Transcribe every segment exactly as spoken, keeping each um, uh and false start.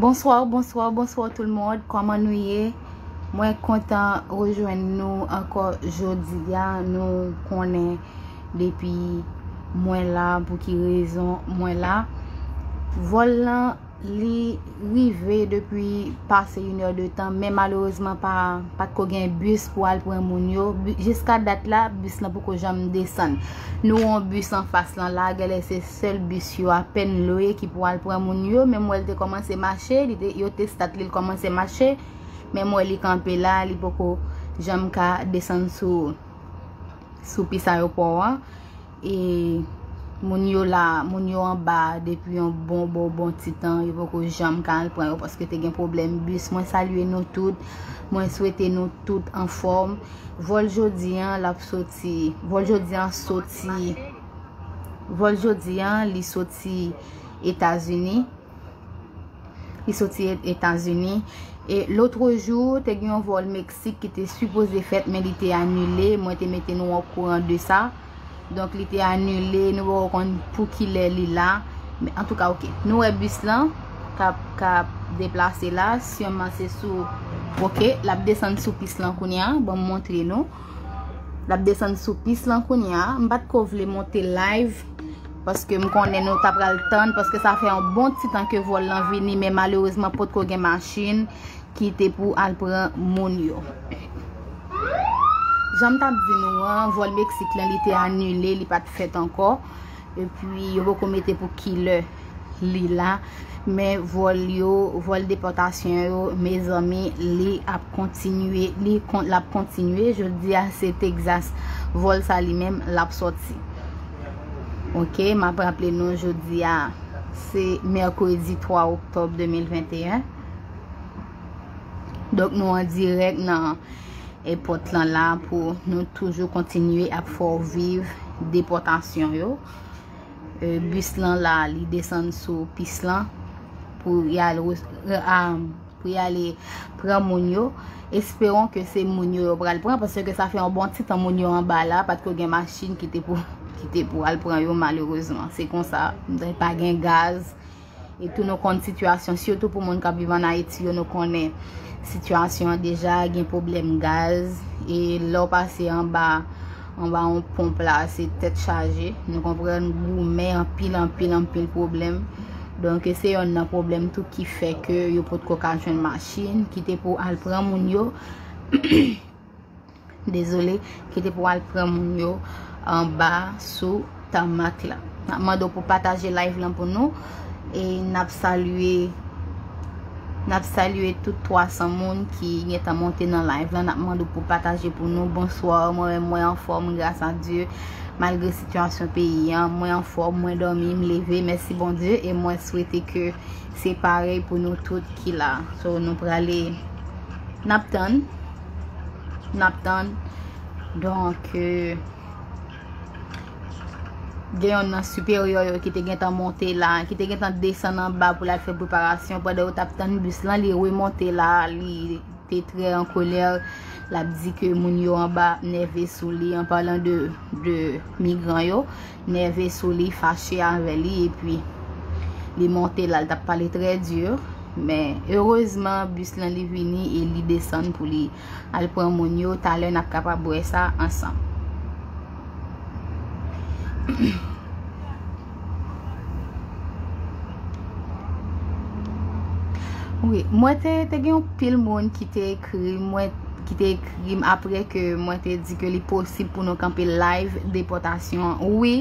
Bonsoir, bonsoir, bonsoir tout le monde. Kòman nou ye? Mwen kontan rejwenn nou ankò jodi a. Nou konnen depi mwen la, pou ki rezon mwen la. Vòl lan, li rive depi pase inè de tan, men malerezman pa, pa t ko gen bis pou al pran moun yo. Bi-, jiska dat la, bis lan poko janm desann. Nou wè yon bis anfas lan la, genlè se sèl bis yo apèn lwe ki pou al pran moun yo, men m wè l te kòmanse mache, li te, yo te stat li, l kòmanse mache, men m wè li kanpe la, li poko janm ka desann sou, sou pis ayewopò an. E moun yo la, moun yo anba depi yon bon, bon, bon ti tan, yo poko janm ka al pran yo paske te gen pwoblèm bis. Mwen salye nou tout, mwen swete nou tout anfòm. Vòl jodi an, l ap soti, vòl jodi an soti, vòl jodi an, li soti Etazini. Li soti E-, Etazini. E lotjou, te gen yon vòl Meksik ki te sipoze fèt, men li te anile. Mwen te mete nou okouran de sa. Donk, li te anile. Nou poko konn pou kilè li la. Men antouka, oke. Nou wè bis lan k ap, k ap deplase la. Siman se sou, oke, l ap desann sou pis lan kounye a. Ban m montre nou. L ap desann sou pis lan kounye a. M pa t ko vle monte live paske m konnen nou ta pral tann, paske sa fè yon bon ti tan ke vòl lan vini, men malerezman potko gen machin ki te pou al pran moun yo. Jan m t ap di nou an, vòl Meksik lan, li te anile, li pa t fèt ankò. Epi, yo poko mete pou kilè li la. Men vòl yo, vòl depòtasyon yo, mezanmi, li ap kontinye, li kon-, l ap kontinye. Jodi a, se Texas. Vòl sa li menm, l ap sòti. Oke, m ap raple nou, jodi a, se mèkredi twa oktòb de mil venteyen. Donk, nou an dirèk nan èpòt lan la pou nou toujou kontinye ap fè w viv depòtasyon yo. E, bis lan la, li desann sou pis lan pou y al re-, re-, a, pou y ale pran moun yo. Esperon ke se moun yo yo pral pran, paske sa fè yon bon ti tan moun yo anba la, pa t ko gen machin ki te pou, ki te pou al pran yo, malerezman. Se konsa, pa gen gaz. E tou nou konn sitiyasyon, sitou pou moun k ap viv ann Ayiti yo, nou konnen sitiyasyon an deja, gen pwoblèm gaz. E lè w pase anba, anba yon ponp la, se tèt chaje. Nou konprann, goumen, anpil, anpil, anpil pwoblèm. Donk, se yonn nan pwoblèm tou ki fè ke yo potko ka jwenn machin ki te pou al pran moun yo. Dezole, ki te pou al pran moun yo anba sou tamak la. N ap mande w pou pataje live lan pou nou. E n ap salye, n ap salye tout twa san moun ki gentan monte nan live lan. N ap mande w pou pataje pou nou. Bonswa, mwen menm mwen anfòm, gras a Dye. Malgre sitiyasyon peyi an, mwen anfòm, mwen dòmi, m leve, mèsi Bondye. E mwen swete ke se parèy pou nou tout ki la. So, nou prale, n ap tann. N ap tann. Donk, e, gen yonn nan siperyè yo ki te gentan monte la, ki te gentan desann anba pou l al fè preparasyon. Pandan yo t ap tann bis lan, li remonte la, li te trè an kolè. L ap di ke moun yo anba nève sou li, an palan de, de migran yo, nève sou li, fache avè li, epi li monte la, l t ap pale trè di. Men, erezman, bis lan li vini e li desann pou li al pran moun yo. Talè n ap kapab wè sa ansanm. Wi, mwen te, te gen yon pil moun ki te ekri mwen, ki te ekri m apre ke mwen te di ke li posib pou nou kanpe live depòtasyon an. Wi,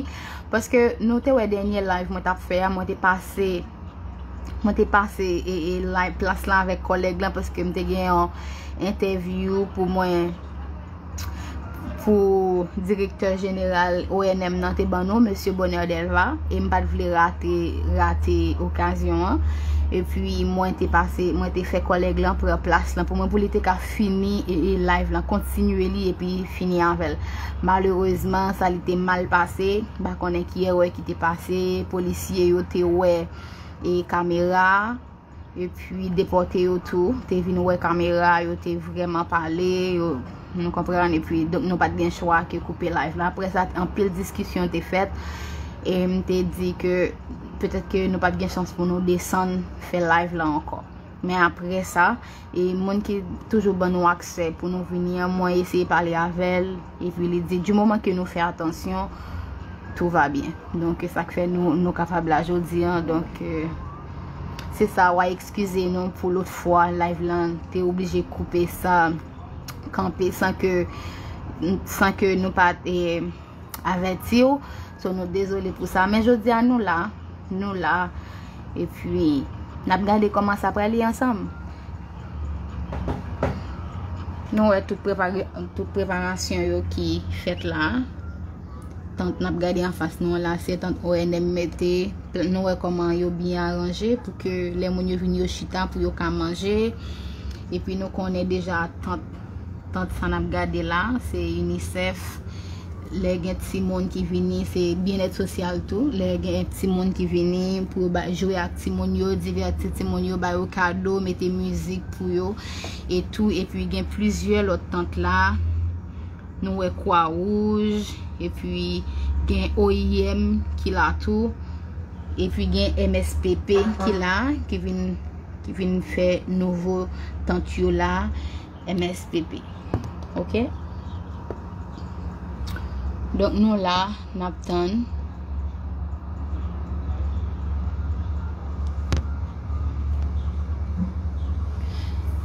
paske nou te wè dènye live mwen t ap fè a, mwen te pase, mwen te pase e, e live plas lan avèk kòlèg lan paske m te gen yon entèvyou pou mwen pou direktè jeneral O N M nan te ban nou, mesye Bonheur Delva, e m pa t vle rate, rate okazyon an. Epi mwen te pase, mwen te fè kòlèg lan pran plas lan pou mwen, pou li te ka fini e, e live lan, kontinye li epi fini avè l. Malerezman, sa li te mal pase, m pa konnen ki erè ki te pase, polisye yo te wè e kamera a. Epi depòte yo tou te vin wè kamera, yo te vrèman pale, yo, nou konprann, epi donk nou pa t gen chwa ke koupe live la. Apre sa, anpil diskisyon te fèt, e m te di ke petèt ke nou pa t gen chans pou nou desann fè live la ankò. Men apre sa, e moun ki toujou ban nou aksè pou nou vini an, mwen eseye pale avè l, epi li di, du moment ke nou fè atansyon, tout va bien. Donk, se sa k fè nou, nou kapab la jodi an. Donk, euh, se sa, w a eskize nou pou lòt fwa, live lan te oblije koupe sa, kanpe san ke, san ke nou pa t, eh, avèti w. So, nou dezole pou sa. Men jodi a, nou la, nou la. Epi, n ap gade kòman sa pral ye ansanm. Nou wè tout prepare-, tout preparasyon yo ki fèt la. Tant n ap gade anfas nou an la, se tant O N M mete. Nou wè kòman yo byen aranje pou ke lè moun yo vin yo chita pou yo ka manje. Epi nou konnen deja tant, tant sa n ap gade la, se UNICEF. Lè gen timoun ki vini, se byennèt sosyal tou. Lè gen timoun ki vini pou yo ba, jwe ak timoun yo, divèti timoun yo, ba yo kado, mete mizik pou yo e tou. Epi gen plizyè lòt tant la. Nou wè Kwa Wouj, epi gen O I M ki la tou, epi gen M S P P ki la, ki vin, ki vin fè nouvo tant yo la, M S P P. Oke? Donk nou la, n ap tann.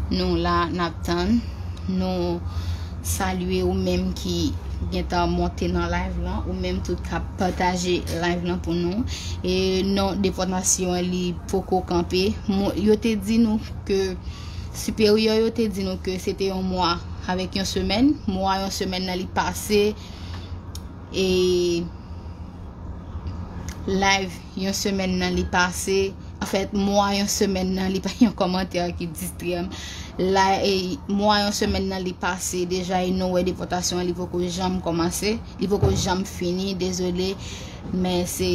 Nou la, n ap tann. Nou salye ou menm ki gentan monte nan live lan, ou menm tou k ap pataje live lan pou nou. E non, depòtasyon an li poko kanpe. Mo-, yo te di nou ke, siperyè yo te di nou ke se te yon mwa avèk yon semèn. Mwa yon semèn nan li pase. E live yon semèn nan li pase. Anfèt, mwa yon semèn nan li pa yon kòmantè ki distrè m. La, e, mwa yon semèn nan li pase deja e nou wè depòtasyon an li poko janm kòmanse. Li poko janm fini, dezole. Men se,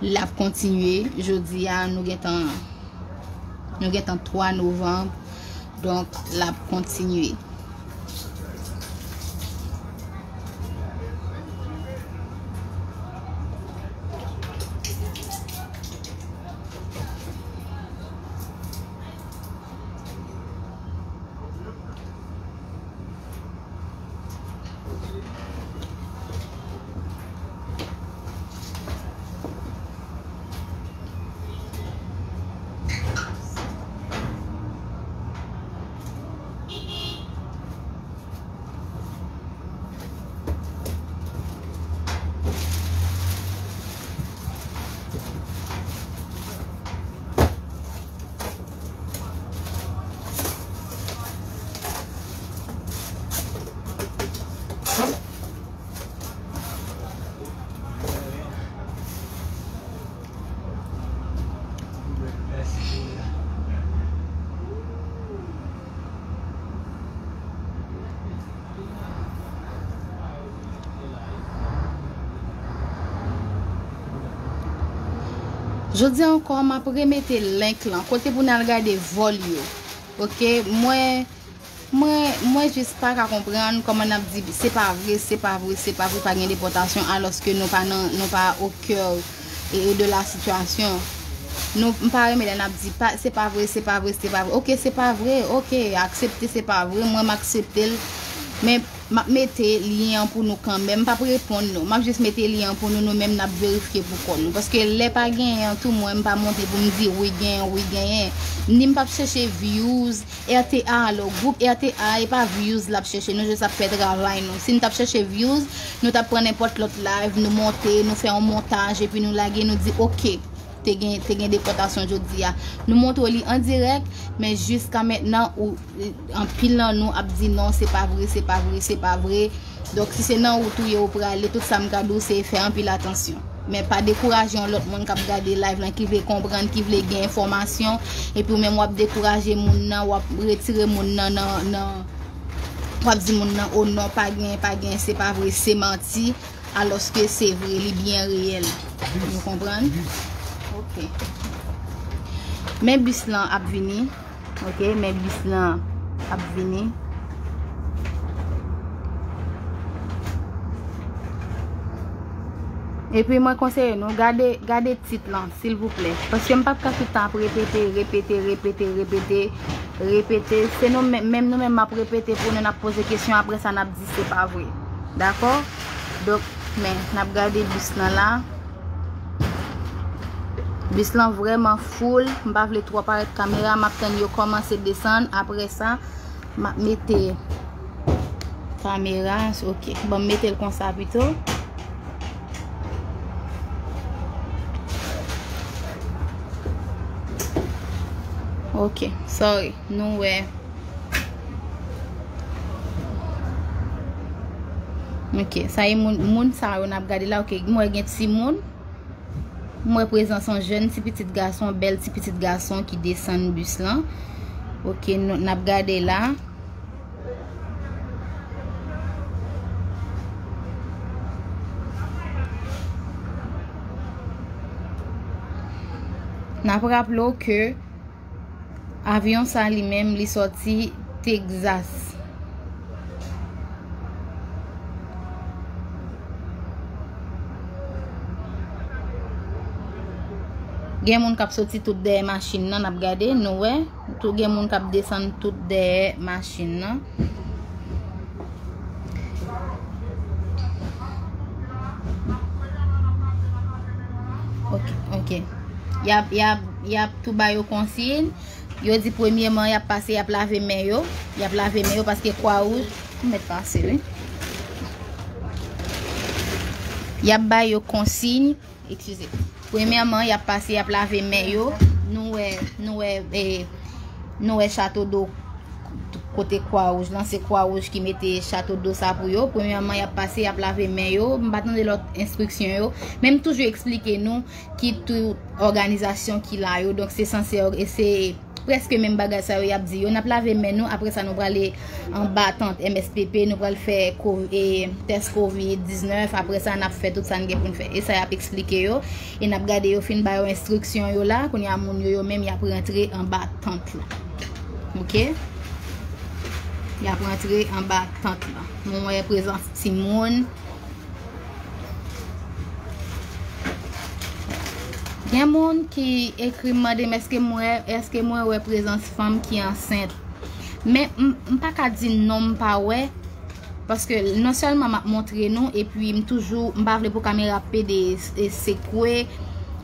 l ap kontinye. Jodi a, nou gentan Nou gentan twa novanm, donk l ap kontinye. Jodi a ankò, m ap remete link lan, kote pou n al gade vòl yo. Oke, mwen, mwen, mwen jis pa ka konprann kòman n ap di, se pa vre, se pa vre, se pa vre, pa gen depòtasyon, alòske nou pa nan, nou pa au cœur e, e de la situation. Nou, m pa renmen lè n ap di, pa, se pa vre, se pa vre, se pa vre. Oke, se pa vre, oke, aksepte se pa vre, mwen m aksepte l. Men m ap mete lyen an pou nou kanmenm. M p ap reponn nou. M ap jis mete lyen an pou nou, nou menm n ap verifye pou kò nou. Paske lè pa genyen an tou, mwen m pa monte pou m di wi genyen, wi genyen. Ni m p ap chèche views, R T A, alò, gwoup R T A, e pa views l ap chèche, nou jis ap fè travay nou. Si n t ap chèche views, nou t ap pran nenpòt lòt live, nou monte, nou fè yon montaj, epi nou lage, nou di, oke, te gen, te gen depòtasyon jodi a. Nou montre li an dirèk, men jiska mentnan, ou, anpil nan nou ap di, non, se pa vre, se pa vre, se pa vre. Donk, si se nan wout ou ye ou prale, tout sa m ka di w, se fè anpil atansyon. Men pa dekouraje yon lòt moun k ap gade live lan, ki vle konprann, ki vle gen enfòmasyon, epi ou menm w ap dekouraje moun nan, w ap retire moun nan, nan, nan, w ap di moun nan, o non, pa gen, pa gen, se pa vre, se manti, alòske se vre, li byen reyèl. Nou konprann? Ok. Men bis lan ap vini. Ok, men bis lan ap vini. Epi mwen konseye nou, gade, gade tit lan, silvouplè. Paske m p ap ka tout tan ap repete, repete, repete, repete, repete. Se nou menm, menm nou menm m ap repete pou nou, n ap poze kesyon, apre sa n ap di se pa vre. Dakò? Donk, men, n ap gade bis lan la. Bis lan vrèman full. M pa vle twò parèt kamera. M ap tann yo kòmanse desann. Apre sa, m ap mete kamera. Ok. Bon, m mete l konsa pito. Ok. Sorry. Nou wè. Ok. Sa e moun, moun sa yo n ap gade la. Ok. M wè gen timoun. M wè prezans yon jèn ti pitit gason, bèl ti pitit gason ki desann bis lan. Ok, nou, n ap gade la. N ap raple w ke Avyon sa li menm, li sòti Texas. Gen moun k ap soti tout dèyè machin nan, n ap gade, nou wè. Tou gen moun k ap desann tout dèyè machin nan. Ok, ok. Y ap, y ap, y ap tou ba yo konsiy. Yo di premyèman, y ap pase, y ap lave men yo. Y ap lave men yo paske Kwa Wouj, m mèt pase, wi. Y ap ba yo konsiy, eskize. Premyèman, y ap pase, y ap lave men yo. Nou wè, nou wè, eh, nou wè chato do kote Kwa Wouj lan, se Kwa Wouj ki mete chato do sa pou yo. Premyèman, y ap pase, y ap lave men yo. M pa tande lòt enstriksyon yo. Men m toujou eksplike nou ki tout òganizasyon ki la yo. Donk, se sanse, se prèske menm bagay sa yo y ap di yo. N ap lave men nou, apre sa, nou prale anba tant M S P P, nou pral fè ko-, e, tès kovid diznèf, apre sa, n ap fè tout sa n gen pou n fè. E sa y ap eksplike yo. E n ap gade yo fin ba yo enstriksyon yo la. Kounye a moun yo, yo menm, y ap rantre anba tant la. Ok? Y ap rantre anba tant la. Nou wè prezans timoun. Gen moun ki ekri m mande m èske mwen, èske mwen wè prezans fanm ki ansent. Men m, m pa ka di non m pa wè. Paske non sèlman m ap montre nou, epi m toujou, m pa vle pou kamera pede e sekwe.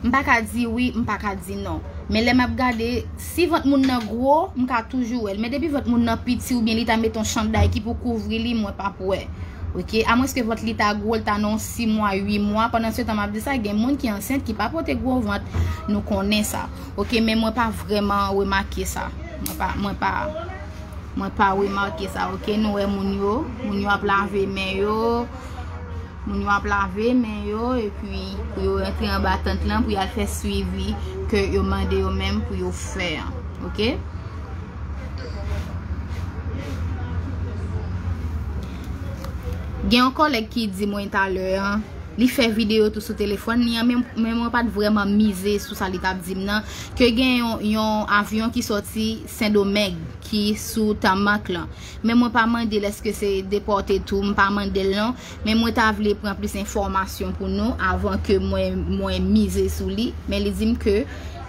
M pa ka di wi, m pa ka di non. Men lè m ap gade, si vant moun nan gwo, m ka toujou wè l. Men depi vant moun nan piti oubyen li ta met yon chanday ki pou kouvri li, mwen p ap wè. Ok, amwenske vant li ta gwo, li ta nan yon sis mwa, uit mwa. Pandan se tan m ap di sa, gen moun ki ansent ki pa pote gwo vant. Nou konnen sa. Ok, men mwen pa vrèman remake sa. Mwen pa, mwen pa, mwen pa remake sa. Ok, nou wè moun yo. Moun yo ap lave men yo. Moun yo ap lave men yo, epi pou yo rantre anba tant lan, pou y al fè swivi ke yo mande yo menm pou yo fè an. Ok? Gen yon kòlèg ki di mwen talè an, li fè videyo tou sou telefòn li an, men, men mwen pa t vrèman mize sou sa li t ap di m nan, ke gen yon, yon avyon ki sòti Sendomeng, ki sou tamak lan. Men mwen pa mande l èske se depòte tou, m pa mande l non. Men mwen ta vle pran plis enfòmasyon pou nou avan ke mwen, mwen mize sou li. Men li di m ke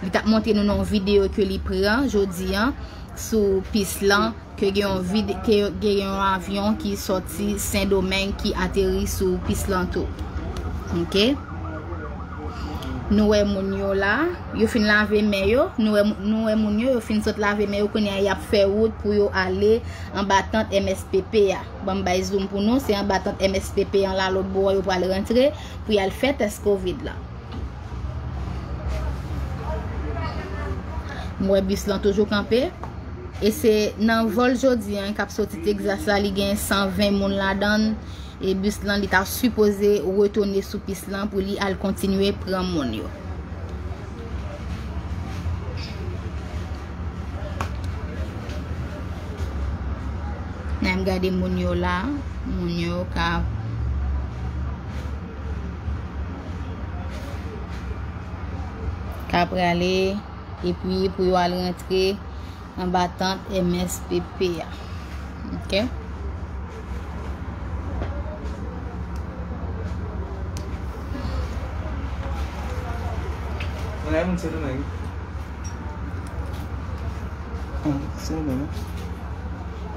li t ap montre nou nan yon videyo ke li pran jodi an. sou pis lan, ke gen yon vid-, ke gen yon avyon ki sòti Sendomeng ki ateri sou pis lan tou. Ok? Nou wè moun yo la, yo fin lave men yo, nou wè, nou wè moun yo, yo fin sot lave men yo, kounye a y ap fè wout pou yo ale anba tant M S P P a. Ban m bay zoom pou nou, se anba tant M S P P an la, lòt bò a, yo pral rantre pou y al fè tès kovid la. M wè bis lan toujou kanpe. E se nan vòl jodi an k ap soti Texas la, li gen san ven moun ladan l. E bis lan, li ta sipoze retounen sou pis lan pou li al kontinye pran moun yo. N a gade moun yo la, moun yo ka, ka prale, epi pou yo al rantre anba tant M S P P a. Ok?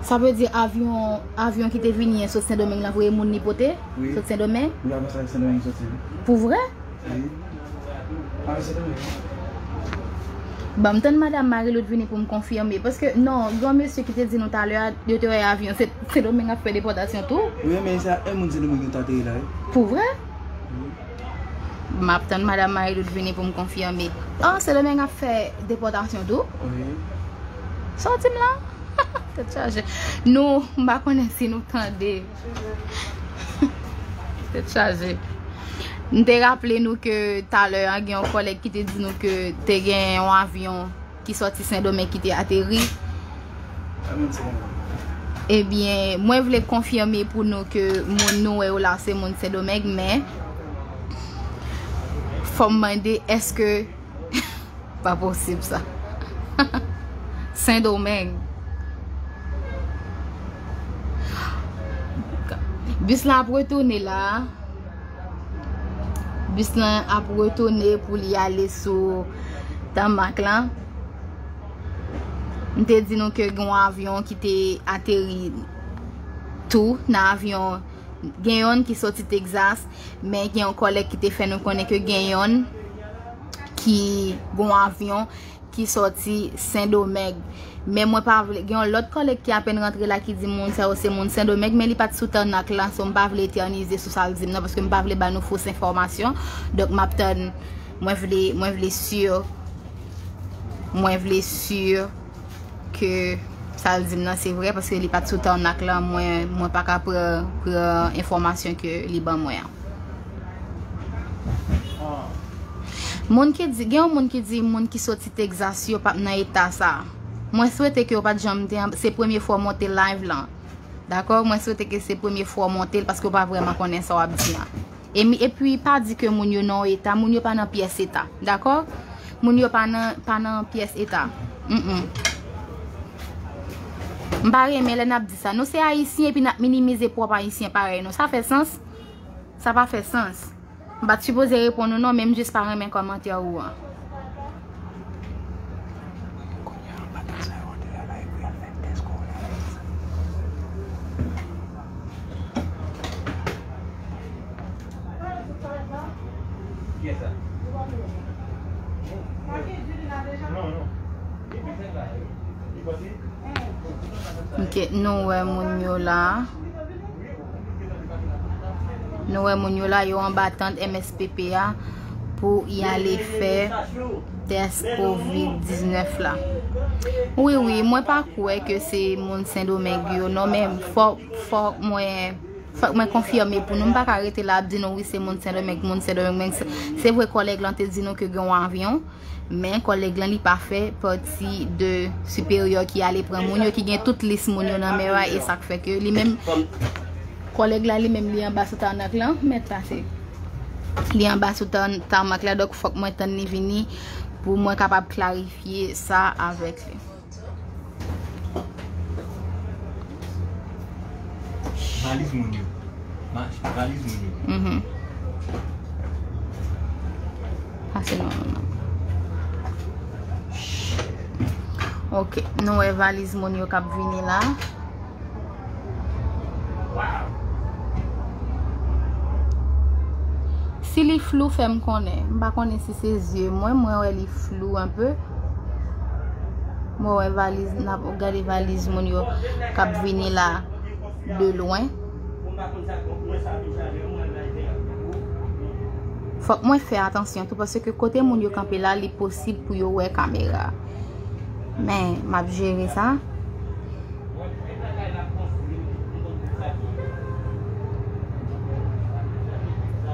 Sa vle di avyon, avyon ki te vini an sot Sendomeng lan voye moun li pote? Wi. Sot Sendomeng? Wi, avyon sa Sendomeng soti, wi. Pou vre? Wi. Avyon Sendomeng. Ban m tann Madam Marie-Loude vini pou m konfime. Paske, non, gen yon mesye ki te di nou talè a, yo te wè avyon Se-, Sendomeng ap fè depòtasyon tou. Wi, men se ak yon moun Sendomeng yo ta te ye la, wi. Pou vre? Wi. M ap tann Madam Marie-Loude vini pou m konfime. Ah, Sendomeng ap fè depòtasyon tou? Wi. Sa w di m la? Tèt chaje. Nou, m pa konnen si nou tande. Tèt chaje. M te raple nou ke talè a, gen yon kòlèg ki te di nou ke te gen yon avyon ki sòti Sendomeng ki te ateri. Ebyen, mwen vle konfime pou nou ke moun nou wè yo la se moun Sendomeng, men fò m mande, èske pa posib sa. Sendomeng. Bis lan ap retounen la. Bis lan ap retounen pou li ale sou Tanmak lan. M te di nou ke gen yon avyon ki te ateri tou nan avyon. Gen yonn ki soti Texas, men gen yon kòlèg ki te fè nou konnen ke gen yonn ki gen yon avyon ki sòti Sendomeng. Men mwen pa vle, gen yon lòt kòlèg ki apèn rantre la ki di moun sa yo se moun Sendomeng, men li pa t sou Tanmak la, so m pa vle etènize sou sa l di m nan, paske m pa vle ba nou fos enfòmasyon. Donk, m ap tann, mwen vle, mwen vle si, mwen vle si ke sa l di m nan se vre, paske li pa t sou Tanmak la, mwen, mwen pa ka pran, pran enfòmasyon ke li ban mwen an. Moun ki di, gen yon moun ki di moun ki soti Texas yo p ap nan eta sa. Mwen swete ke yo pa t janm te, se premye fwa w monte live lan. Dakò? Mwen swete ke se premye fwa w monte l paske w pa vrèman konnen sa w ap di an. E mi-, epi pa di ke moun yo nan yon eta, moun yo pa nan pyès eta. Dakò? Moun yo pa nan, pa nan pyès eta. Mm, mm. M pa renmen lè n ap di sa. Nou se Ayisyen epi n ap minimize pwòp Ayisyen parèy nou. Sa fè sans? Sa pa fè sans. M pa t sipoze reponn ou non, men m jis pa renmen kòmantè ou an. Ok, nou wè moun yo la. Nou wè moun yo la, yo anba tant M S P P a pou y ale fè tès kovid diznèf la. Wi, wi, mwen pa kwè ke se moun Sendomeng yo, non, men fòk, fòk mwen, fòk mwen konfime pou nou. M pa ka rete la ap di nou, wi, se moun Sendomeng, moun Sendomeng, men se, se vre kòlèg lan te di nou ke gen yon avyon. Men kòlèg lan, li pa fè pati de siperyè ki ale pran moun yo, ki gen tout lis moun yo nan men yo a, e sa k fè ke li menm, kòlèg la, li menm, li anba sou Tanmak lan, mèt pase. Li anba sou Tan-, Tanmak la, donk fòk mwen tann li vini pou mwen kapab klarifye sa avèk li. Valiz moun yo. Mach, valiz moun yo. Mhm. Pase non, non, non. Ok, nou wè valiz moun yo k ap vini la. Si li flou, fè m konnen. M pa konnen si se zye mwen, mwen wè li flou anpe. Mwen wè valiz, n ap gade valiz moun yo k ap vini la de lwen. Fòk mwen fè atansyon tou, paske kote moun yo kanpe la, li posib pou yo wè kamera. Men, m ap jere sa.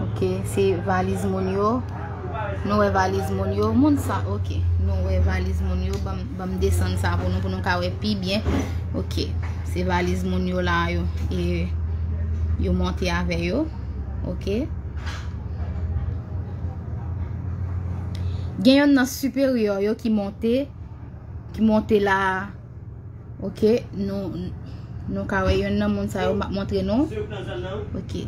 Ok, se valiz moun yo. Nou wè valiz moun yo. Moun sa, ok. Nou wè valiz moun yo. Ban m, ban m desann sa pou nou, pou nou ka wè pi byen. Ok, se valiz moun yo la yo. E yo monte avè yo. Ok. Gen yonn nan siperyè yo ki monte, ki monte la. Ok, nou, nou ka wè yonn nan moun sa yo, m ap montre nou. Ok.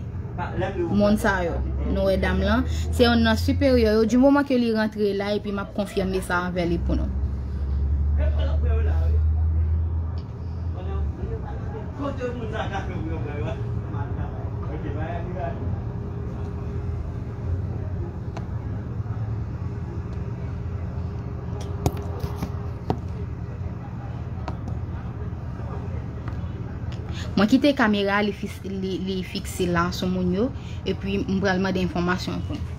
Moun sa yo, nou wè dam lan. Se yonn nan siperyè yo. Di moman ke li rantre la, epi m ap konfime sa anvè li pou nou. Mwen kite kamera li, li, li fikse la sou moun yo, epi m pral mande enfòmasyon pou nou.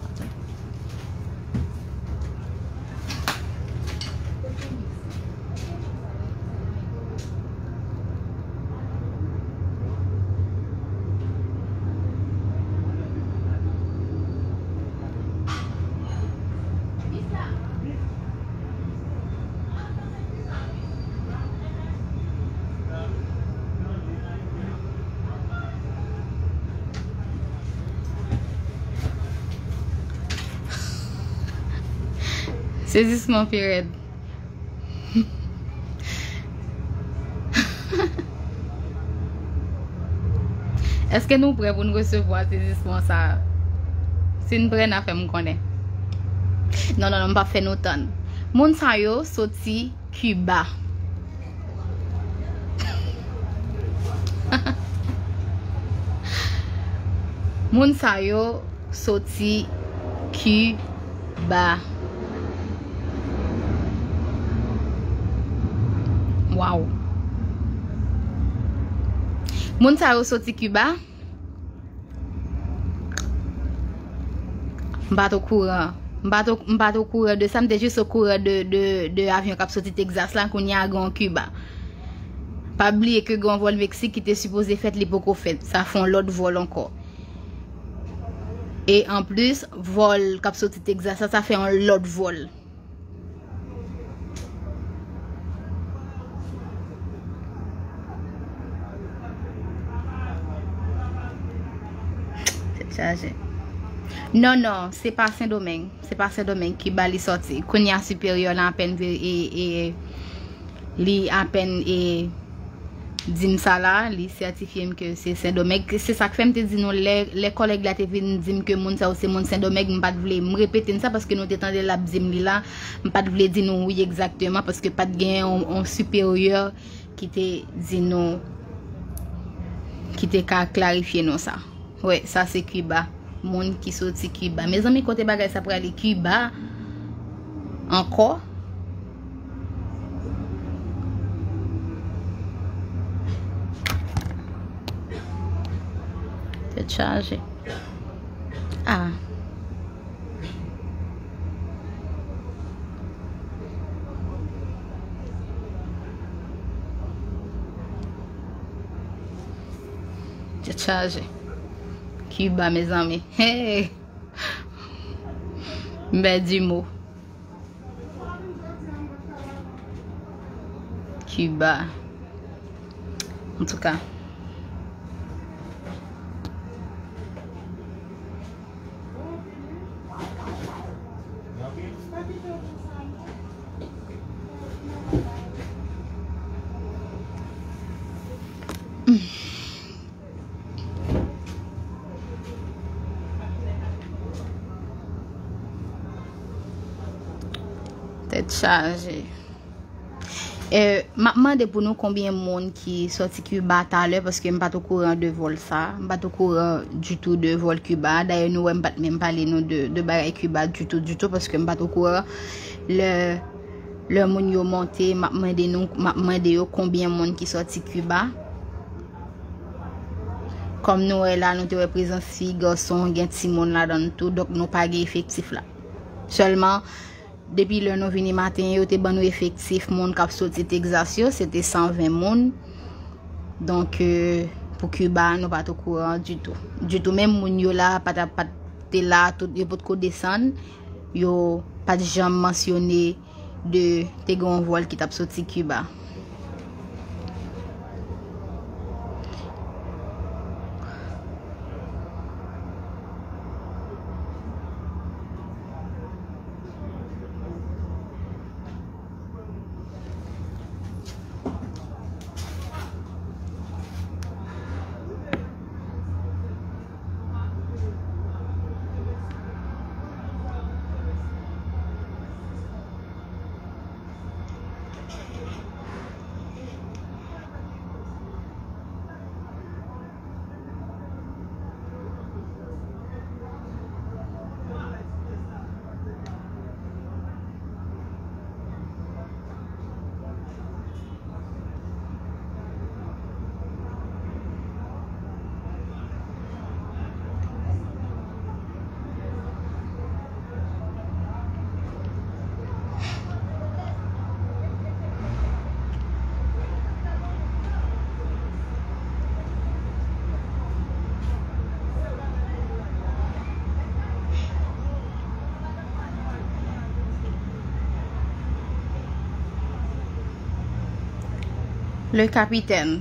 Sezisman pi rèd. Èske nou prè pou n resevwa sezisman sa a? Si n prè, n a fè m konnen. Non, non, non, m p ap fè nou tann. Moun sa yo soti Kiba. Moun sa yo soti Kiba. Waw. Moun sa yo soti Kiba. M pa t okouran. M pa t o-, m pa t okouran de sa. M te jis okouran de, de, de avyon k ap soti Texas la, kounye a gen yon Kiba. Pa bliye ke gen yon vòl Meksik ki te sipoze fèt, li poko fèt. Sa fè yon lòt vòl ankò. E anplis, vòl k ap soti Texas la, sa fè yon lòt vòl. Tèt chaje. Non, non, se pa Sendomeng. Se pa Sendomeng, Kiba li sòti. Kounye a siperyè la apèn vin, e, e, li apèn, e, di m sa la, li sètifye m ke se Sendomeng. Se sa k fè m te di nou lè, lè kòlèg la te vin di m ke moun sa yo se moun Sendomeng, m pa t vle, m repete n sa paske nou te tande l ap di m li la, m pa t vle di nou wi egzakteman paske pa t gen yon, yon siperyè ki te di nou, ki te ka klarifye nou sa. Wi, sa se Kiba. Moun ki soti Kiba. Mezanmi, kote bagay sa prale Kiba ankò? Tèt chaje. Ah. Tèt chaje. Kiba, mezanmi. Hey! M pèdi mo. Kiba. Antouka. Tèt chaje. Eh, m ap mande pou nou konbyen moun ki sòti Kiba talè, paske m pa t okouran de vòl sa. M pa t okouran ditou de vòl Kiba. Dayè, nou wè m pa t menm pale nou de, de bagay Kiba ditou, ditou, paske m pa t okouran. Lè, lè moun yo monte, m ap mande nou, m ap mande yo konbyen moun ki sòti Kiba. Kòm nou wè la, nou te wè prezans fi, gason, gen timoun ladan l tou, donk nou pa gen efektif la. Sèlman, depi lè nou vini maten, yo te ban nou efektif moun k ap soti Texas yo, se te san ven moun. Donk, euh, pou Kiba, nou pa t okouran ditou. Ditou, menm moun yo la, pa t, pa t te la, tout, yo potko desann, yo pa t janm mansyone de te gen yon vòl ki t ap soti Kiba. Le Capitaine.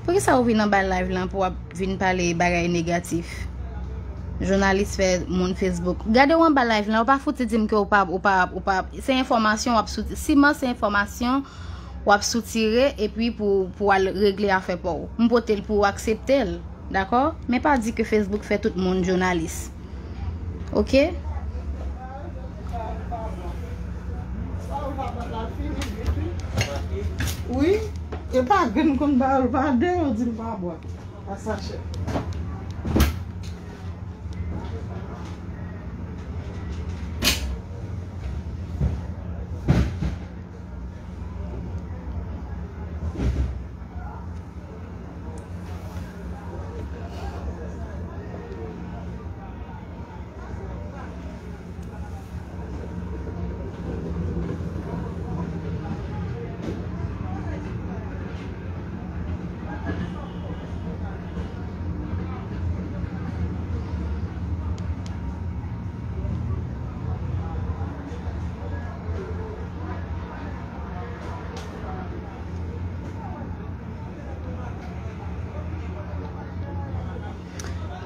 Poukisa ou vin anba live lan pou w ap vin pale bagay negatif? Jounalis fè moun Facebook. Gade w anba live lan, ou pa fouti di m ke ou pa, ou pa, ou pa, se enfòmasyon w ap soti. Siman se enfòmasyon w ap soutire epi pou, pou al regle afè pa w. M pote l pou w aksepte l. Dakò? Men pa di ke Facebook fè tout moun jounalis. Oke? Wi, e pa grenn konn ba yo, pa de yo di m pa bwè. Pa sachè.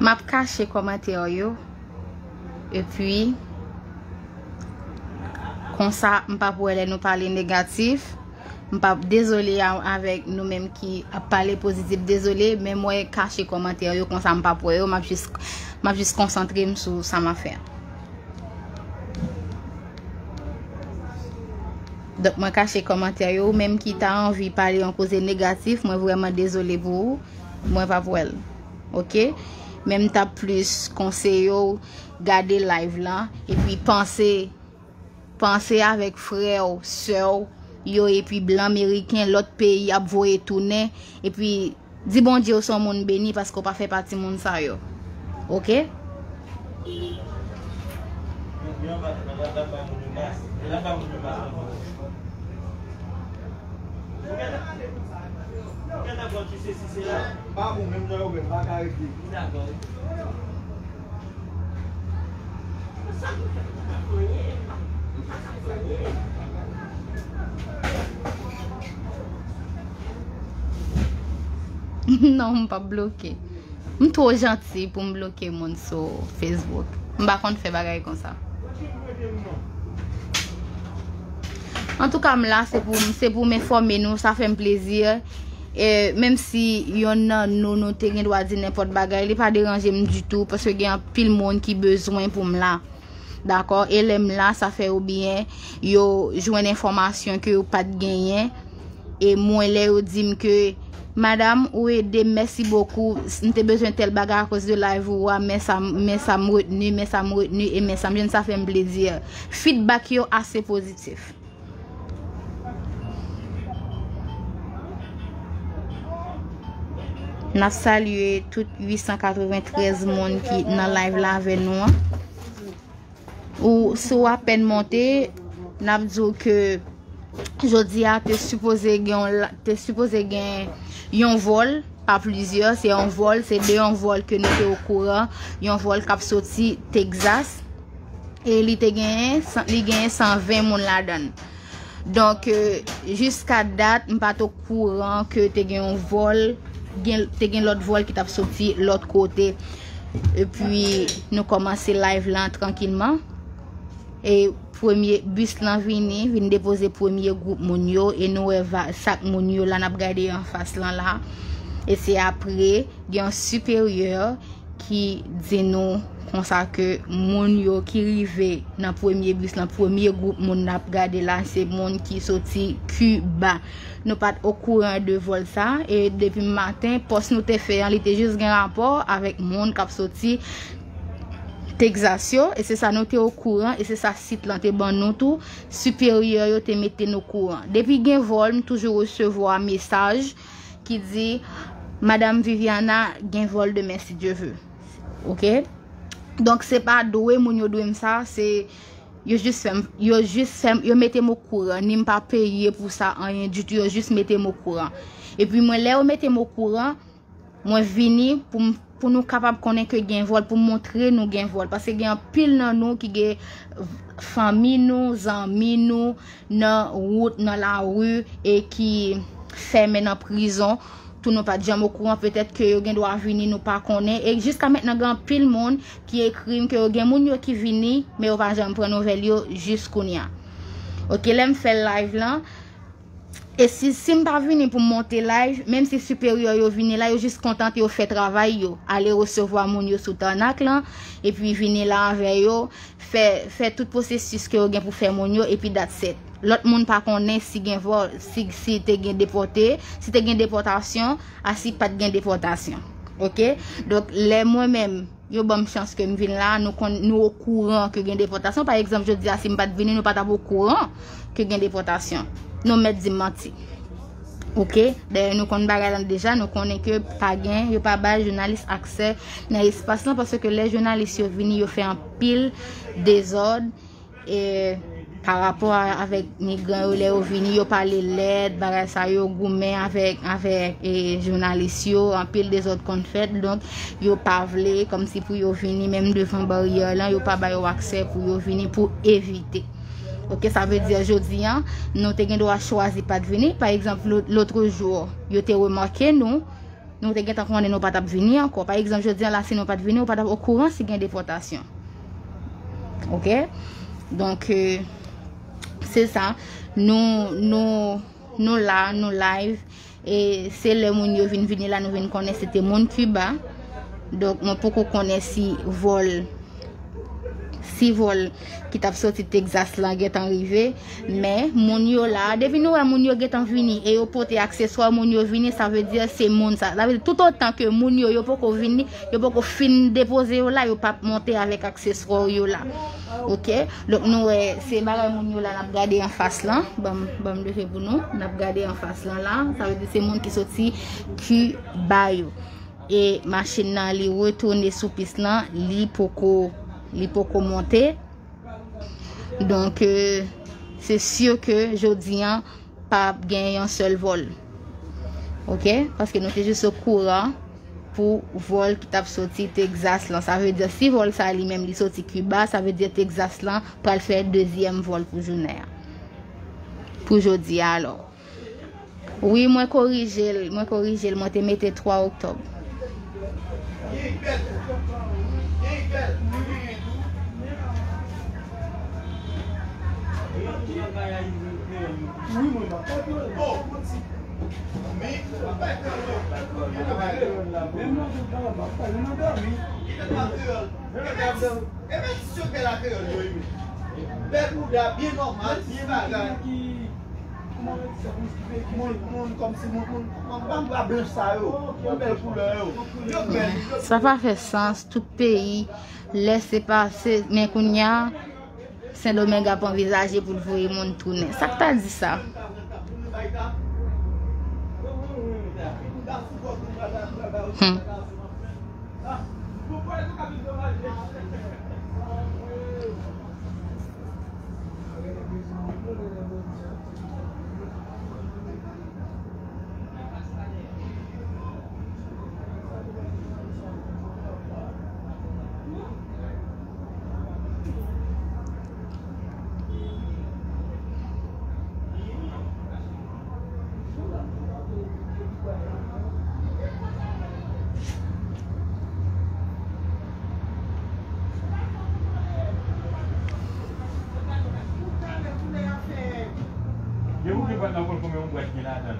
M ap kache kòmantè yo. Epi, konsa, m p ap wè lè nou pale negatif. M p ap, dezole a-, avèk nou menm ki ap pale pozitif, dezole, men mwen kache kòmantè yo, konsa m p ap wè yo, m ap jis, m ap jis konsantre m sou sa m ap fè. Donk, mwen kache kòmantè yo, ou menm ki ta anvi pale yon koze negatif, mwen vrèman dezole pou ou, mwen p ap wè l. Oke? Men m t ap plis konseye w gade live lan, epi panse, panse avèk frè w, sè w yo, epi blan meriken, lòt peyi ap voye tounen, epi di Bondye w se yon moun beni paske w pa fè pati moun sa yo. Oke? Non, m p ap bloke. M twò janti pou m bloke moun sou Facebook. M pa konn fè bagay konsa. Antouka, m la, se pou, se pou m enfòme nou, sa fè m plezi. E, menm si yonn nan nou, nou te gen dwa di nenpòt bagay, li pa deranje m ditou, paske gen anpil moun ki bezwen pou m la. Dakò? E lè m la, sa fè yo byen, yo jwenn enfòmasyon ke yo pa t genyen. E mwen, lè yo di m ke, "Madam, ou ede m, mèsi bokou, m te bezwen tèl bagay akoz de live ou a, men sa, men sa m retni, men sa m retni, e men sa m jwenn, sa fè m plezi." Feedback yo ase pozitif. N ap salye tout uit san katreventrèz moun ki nan live la avè nou an. Ou, si w apèn monte, n ap di w ke jodi a te sipoze gen yon la-, te sipoze gen yon vòl, pa plizyè, se yon vòl, se de yon vòl ke nou te okouran, yon vòl k ap soti Texas, e li te genyen, san- li genyen san ven moun ladan l. Donk, euh, jiska dat, m pa t okouran ke te gen yon vòl, gen, te gen lòt vòl ki t ap soti lòt kote. Epi, nou kòmanse live lan trankilman. E premye bis lan vini, vin depoze premye gwoup moun yo, e nou wè va- sak moun yo la n ap gade anfas lan la. E se apre, gen yon siperyè ki di nou konsa ke moun yo ki rive nan premye bis lan, premye gwoup moun n ap gade la, se moun ki soti Kiba. Nou pa t okouran de vòl sa, e depi maten, pòs nou te fè an, li te jis gen rapò avèk moun k ap soti Texas yo, e se sa nou te okouran, e se sa sit lan te ban nou tou. Siperyè yo te mete n okouran. Depi gen vòl, m toujou resevwa mesaj ki di, "Madam Viviana, gen vòl demen, si Dye ve." Oke? Donk, se pa dwe moun yo dwe m sa, se, yo jis fè m, yo jis fè m, yo mete m okouran, ni m pa peye pou sa, anyen ditou, yo jis mete m okouran. Epi mwen, lè yo mete m okouran, mwen vini pou m, pou nou kapab konnen ke gen vòl, pou montre nou gen vòl. Paske gen anpil nan nou ki gen fanmi nou, zanmi nou, nan wout, nan lari, e ki fèmen nan prizon. Tou nou pa t janm okouran, petèt ke yo gen dwa vini, nou pa konnen. E jiska mentnan, gen anpil moun ki ekri m ke yo gen moun yo ki vini, men yo pa janm pran nouvèl yo jis kounye a. Oke, lè m fè live lan, e si, si m pa vini pou m monte live, menm si siperyè yo vini la, yo jis kontan yo fè travay yo, ale resevwa moun yo sou tènak lan, epi vini la avè yo, fè, fè tout pwosesis ke yo gen pou fè moun yo, epi that's it. Lòt moun pa konnen si gen vòl, si, si te gen depòte, si te gen depòtasyon, a si pa t gen depòtasyon. Oke? Donk, lè mwen menm, yo ban m chans ke m vin la, nou konn, nou okouran ke gen depòtasyon. Pa egzanp, jodi a, si m pa t vini, nou pa t ap okouran ke gen depòtasyon. Nou mèt di m manti. Oke? Dayè, nou konn bagay lan deja, nou konnen ke pa gen, yo pa bay jounalis aksè nan espas lan, paske lè jounalis yo vini, yo fè anpil dezòd, e pa rapò a, avèk migran yo, lè yo vini, yo pale lèd, bagay sa yo, goumen avèk, avèk, e, jounalis yo, anpil dezòd konn fèt, donk, yo pa vle, kòmsi pou yo vini, menm devan baryè lan, yo pa ba yo aksè pou yo vini, pou evite. Oke, sa vle di, jodi an, nou te gen dwa chwazi pa t vini. Pa egzanp, lo-, lotrejou, yo te remake nou, nou te gentan konnen nou pa t ap vini ankò. Pa egzanp, jodi an la, si nou pa t vini, ou pa t ap okouran si gen depòtasyon. Oke? Donk, euh, se sa. Nou, nou, nou la, nou live. E se lè moun yo vin vini la, nou vin konnen se te moun Kiba. Donk, mwen poko konnen si vòl, si vòl ki t ap soti Texas lan gentan rive. Men, moun yo la, depi nou wè moun yo gentan vini e yo pote akseswa moun yo vini, sa vle di se moun sa. Sa vle di, toutotan ke moun yo, yo poko vini, yo poko fin depoze yo la, yo p ap monte avèk akseswa yo la. Oke? Donk, nou wè, se bagay moun yo la n ap gade anfas lan. Ban m, ban m leve pou nou. N ap gade anfas lan la. Sa vle di se moun ki soti Kiba yo. E machin nan, li retounen sou pis lan, li poko, li poko monte. Donk, euh, se si ke jodi an, p ap gen yon sèl vòl. Oke? Paske nou te jis okouran pou vòl ki t ap soti Texas lan. Sa vle di, si vòl sa li menm li soti Kiba, sa vle di Texas lan pral fè dezyèm vòl pou jounen an. Pou jodi a, alò. Wi, mwen korije l, mwen korije l, mwen te mete twa oktòb. Bèl bouda, byen nòmal, byen bagay. Moun, moun kòmsi moun, moun, moun pa blanch sa yo, moun bèl koulè yo. Yo bèl, yo Sa pa fè sans, tout peyi, lè se pa se, men kounye a, Sendomeng ap anvizaje pou l voye moun tounen. Sa k ta di sa? Hmm. Yo ouvri pòt la pou l konbyen yon bwèt gen ladan l.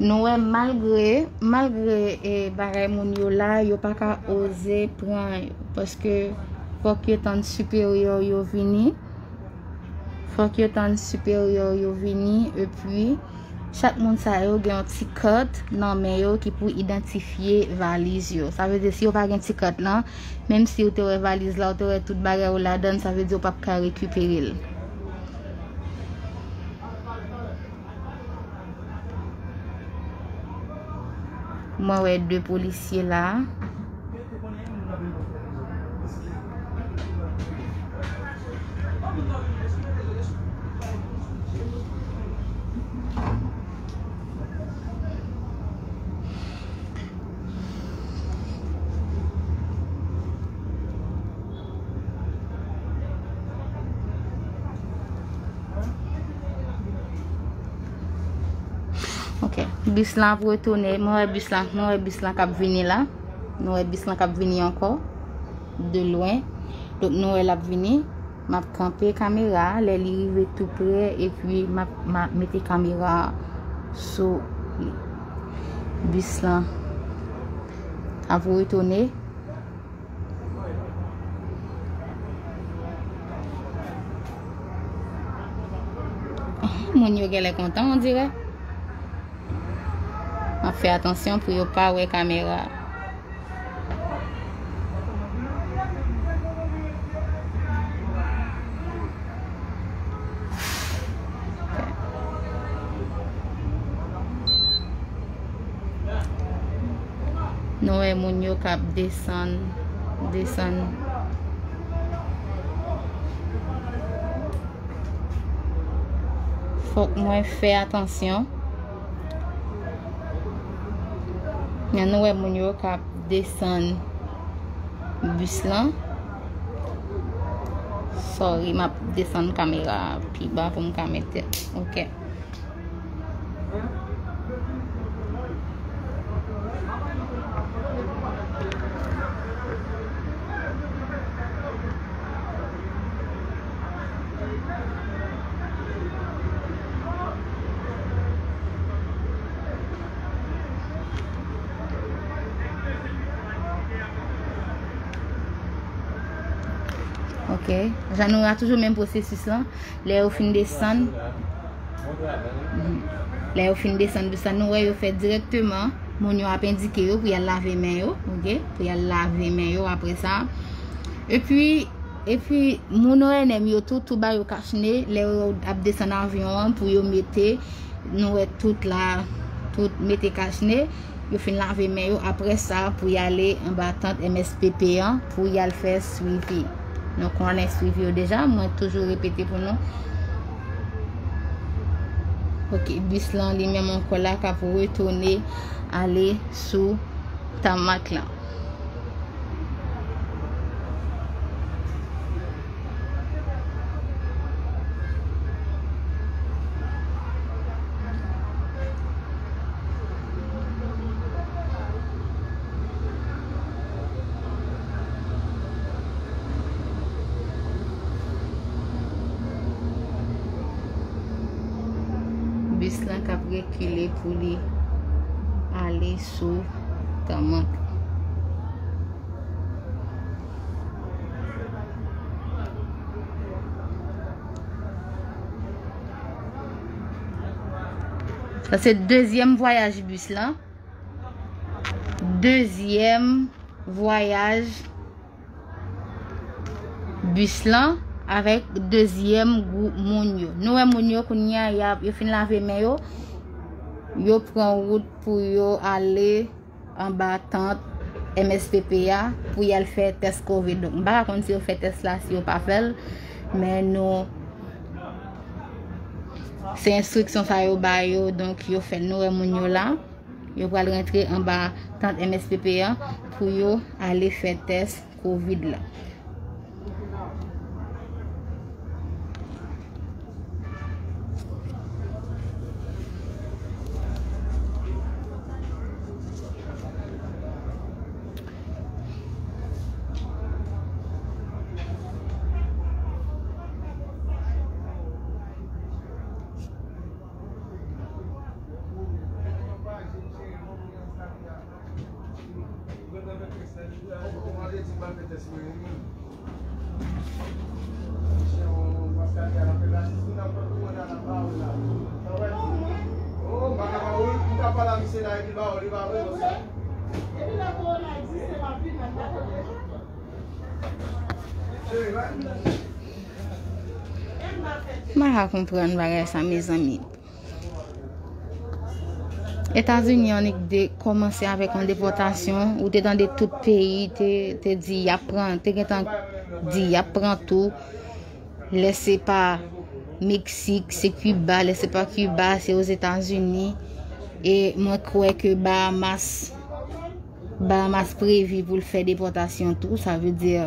Nou wè malgre, malgre, eh, bagay moun yo la, yo pa ka oze pran yo. Paske fòk yo tann siperyè yo vini. Fòk yo tann siperyè yo vini, epi chak moun sa yo gen yon ti kat nan men yo ki pou idantifye valiz yo. Sa vle di, si yo pa gen ti kat lan, menm si ou te wè valiz la, ou te wè tout bagay ou ladan l, sa vle di ou p ap ka rekipere l. Mwen wè de polisye la. Ok. Bis lan ap retounen. Mwen wè bis lan, mwen wè bis lan k ap vini la. Nou wè bis lan k ap vini ankò. De lwen. Donk, nou wè l ap vini. M ap kanpe kamera a. Lè li rive tou pre, epi m ap, m ap mete kamera a sou li. Bis lan ap retounen. Moun yo genlè kontan, on dirè. M ap fè atansyon pou yo pa wè kamera a. Nou wè moun yo k ap desann, desann. Fòk mwen fè atansyon. Men nou wè moun yo k ap desann bis lan. Sorry, m ap desann kamera a pi ba pou m ka mete. Ok. Ok. Jan nou wè a, toujou menm pwosesis lan. Lè yo fin desann, mhm. Lè yo fin desann bis lan, nou wè yo fè dirèkteman, moun yo ap endike yo pou y al lave men yo, ok? Pou y al lave men yo apre sa. Epi, epi, moun O N M yo tou, tou ba yo kachne, lè yo ap desann avyon an pou yo mete, nou wè tout la, tout mete kachne. Yo fin lave men yo, apre sa, pou y ale anba tant M S P P an, pou y al fè swivi. Nou konnen swivi yo deja, mwen toujou repete pou nou. Ok, bis lan li menm ankò la k ap retounen ale sou tamak lan. Kile pou li ale sou Tamant. Sa se dezyèm vwayaj bis lan. Dezyèm vwayaj bis lan avèk dezyèm gwoup moun yo. Nou wè moun yo kounye a, y ap, yo fin lave men yo. Yo pran wout pou yo ale anba tant M S P P a pou y al fè tès kovid. Donk, m pa ka konn si yo fè tès la, si yo pa fè l, men nou, se enstriksyon sa yo ba yo, donk yo fè l. Nou wè moun yo la, yo pral rantre anba tant M S P P a pou yo ale fè tès kovid la. M pa ka konprann bagay sa, mezanmi. Etazini annik de kòmanse avèk yon depòtasyon, ou te tande tout peyi te, te di y ap pran, te gentan di y ap pran tou. Lè se pa Meksik, se Kiba, lè se pa Kiba, se Ozetazini. E mwen kwè ke Bahamas Bahamas previ pou l fè depòtasyon tou, sa vle di,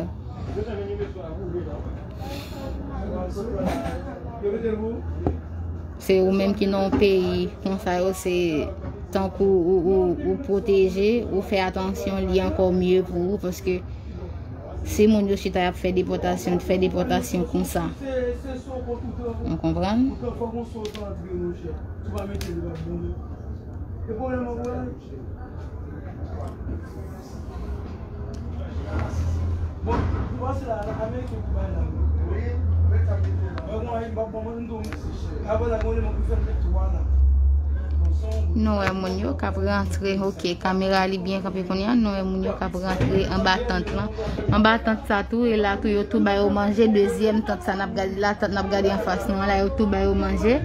se ou menm ki nan yon peyi konsa yo, se tankou ou, ou, ou pwoteje, ou fè atansyon, li ankò mye pou ou, paske si moun yo chita y ap fè depòtasyon, fè depòtasyon konsa. Ou konprann? Nou wè moun yo k ap rantre, ok, kamera li byen kanpe kounye a, nou wè moun yo k ap rantre anba tant lan. Anba tant sa tou, e la tou, yo tou ba yo manje, dezyèm tant sa n ap gade la, tant n ap gade anfas nou an la, yo tou ba yo manje.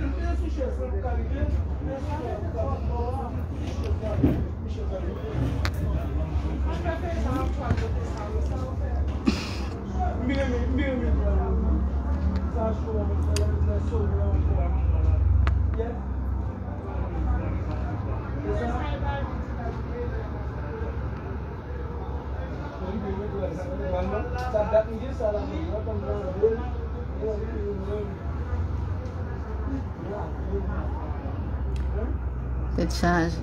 Tèt chaje.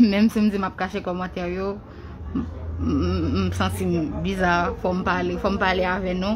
Menm si m di m ap kache kòmantè yo, m, m, m santi m biza, fò m pale, fò m pale avè nou.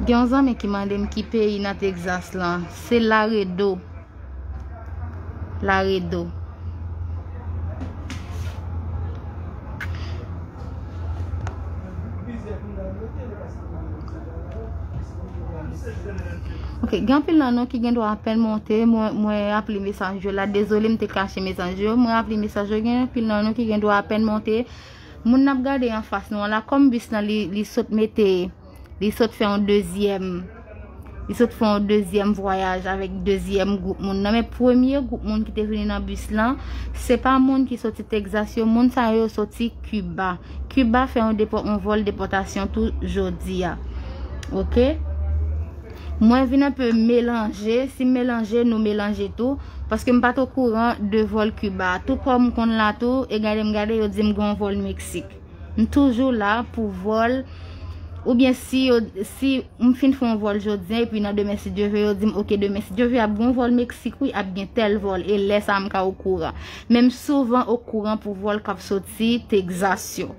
Gen yon zanmi ki mande m ki peyi nan Texas lan. Se Laredo. Laredo. Ok, gen anpil nan nou ki gen dwa apèn monte. Mwen, mwen ap li mesaj yo la. Dezole, m te kache mesaj yo. Mwen ap li mesaj yo. Gen anpil nan nou ki gen dwa apèn monte. Moun n ap gade anfas nou an la, kòm bis lan li, li sot mete, li sot fè yon dezyèm Li sot fè yon dezyèm vwayaj avèk dezyèm gwoup moun nan. Men premye gwoup moun ki te vini nan bis lan, se pa moun ki soti Texas yo. Moun sa yo soti Kiba. Kiba fè yon depò, yon vòl depòtasyon tou jodi a. Oke? Mwen vin anpe melanje. Si m melanje, nou melanje tou. Paske m pa t okouran de vòl Kiba. Tou kòm m konn la tou, e gade m gade, yo di m gen yon vòl Meksik. M toujou la pou vòl. Oubyen si yo, si m fin fè yon vòl jodi a, epi nan demen, si Dye vle, yo di m, "Oke, demen, si Dye vle, ap gen yon vòl Meksik, wi, ap gen tèl vòl." E lè sa a, m ka okouran. Men m souvan okouran pou vòl k ap soti Texas yo.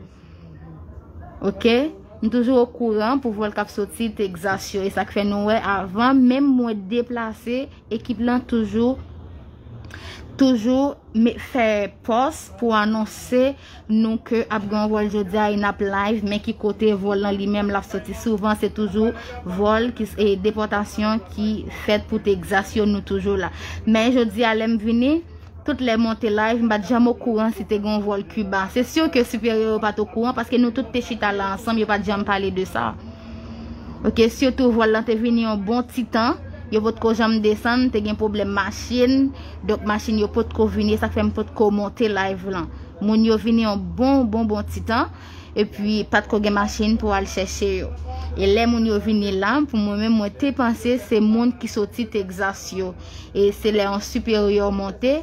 Oke? M toujou okouran pou vòl k ap soti Texas yo. E sa k fè nou wè, avan menm mwen deplase, ekip lan toujou, toujou me-, fè pòs pou anonse nou ke ap gen yon vòl jodi a e n ap live, men ki kote vòl lan li menm l ap soti. Souvan, se toujou vòl ki, e, depòtasyon ki fèt pou Texas yo, nou toujou la. Men jodi a, lè m vini, tout lè monte live, m pa t janm okouran si te gen yon vòl Kiba. Se si ke siperyè yo pa t okouran, paske nou tout te chita la ansanm, yo pa t janm pale de sa. Oke, sitou vòl lan te vini yon bon ti tan, yo potko janm desann, te gen pwoblèm machin, donk machin yo potko vini, sa k fè m potko monte live lan. Moun yo vini yon bon, bon, bon ti tan, epi pa t ko gen machin pou al chèche yo. E lè moun yo vini la, pou mwen menm, mwen te panse se moun ki soti Texas yo. E se lè yon siperyè monte,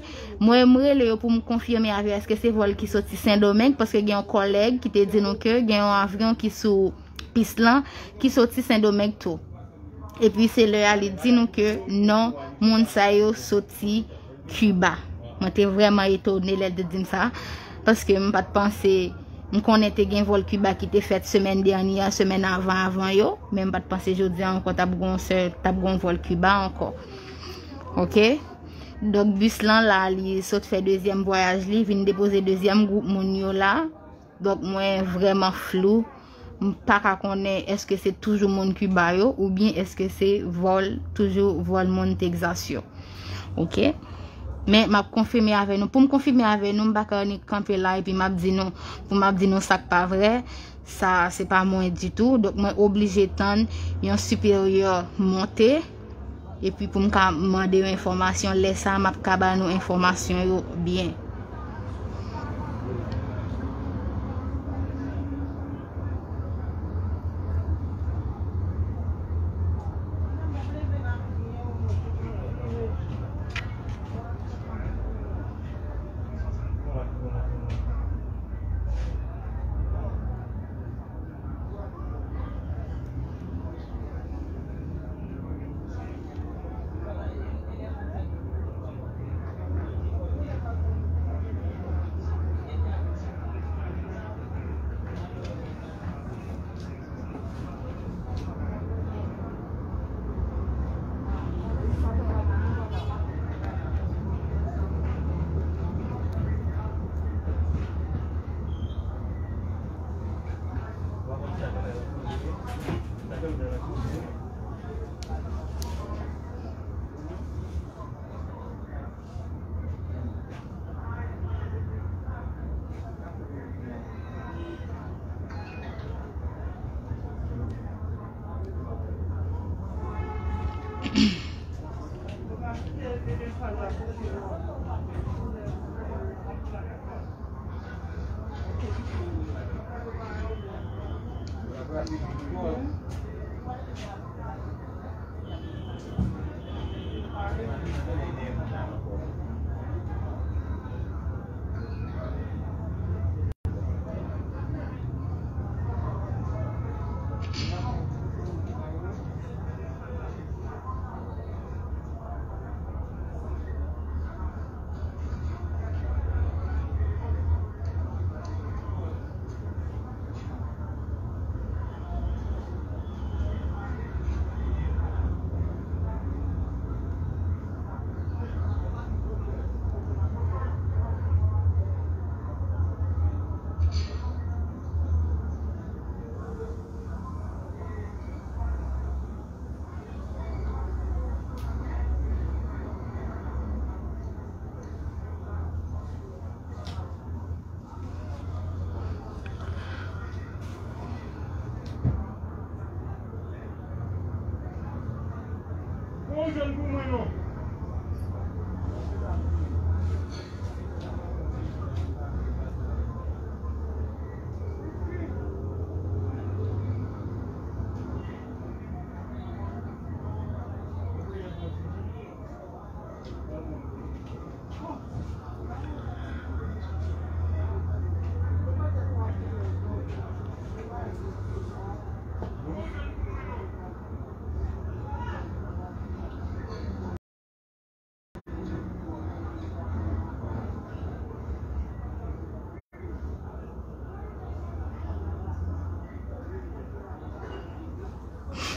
mwen, m rele yo pou m konfime avè yo èske se vòl ki soti Sendomeng, paske gen yon kòlèg ki te di nou ke gen yon avyon ki sou pis lan, ki soti Sendomeng tou. Epi se lè a li di nou ke non, moun sa yo soti Kiba. Mwen te vrèman etone lè l te di m sa, paske m pa t panse, m konnen te gen vòl Kiba ki te fèt semèn dènye a, semèn avan avan yo, men m pa t panse jodi a ankò t ap gon sè, t ap gon vòl Kiba ankò. Oke? Donk bis lan la, li sot fè dezyèm vwayaj li, vin depoze dezyèm gwoup moun yo la. Donk, mwen vrèman flou. M pa ka konnen èske se toujou moun Kiba yo oubyen èske se vòl, toujou vòl moun Texas yo. Oke? Men m ap konfime avè nou. Pou m konfime avè nou, m pa ka annik kanpe la epi m ap di nou, pou m ap di nou sa k pa vrè. Sa, se pa mwen ditou. Donk, mwen oblije tann yon siperyè monte. Epi pou m ka mande yo enfòmasyon, lè sa a, m ap ka ba nou enfòmasyon yo byen.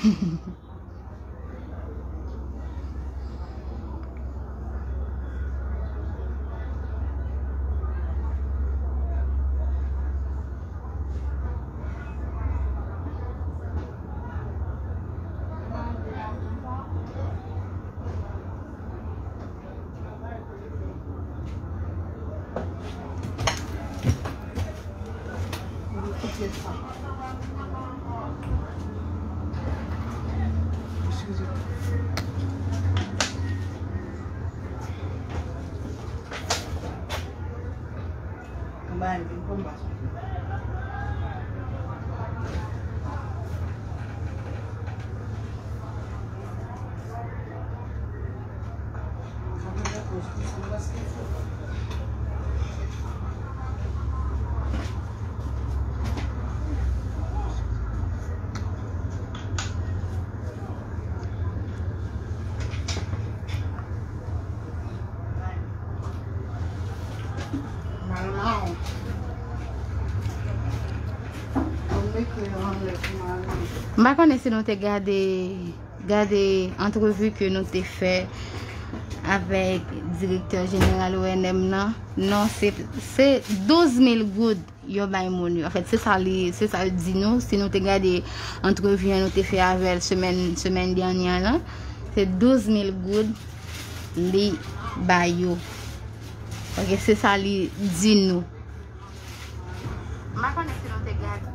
M pa konnen si nou te gade, gade antrevi ke nou te fè avèk direktè jeneral O N M nan. Non, se, se douz mil goud yo bay moun yo. Anfèt, se sa li, se sa l di nou. Si nou te gade antrevi an nou te fè avè l semèn, semèn dènyè an lan, se douz mil goud li ba yo. Ok, se sa li di nou. M pa konnen si nou te gade.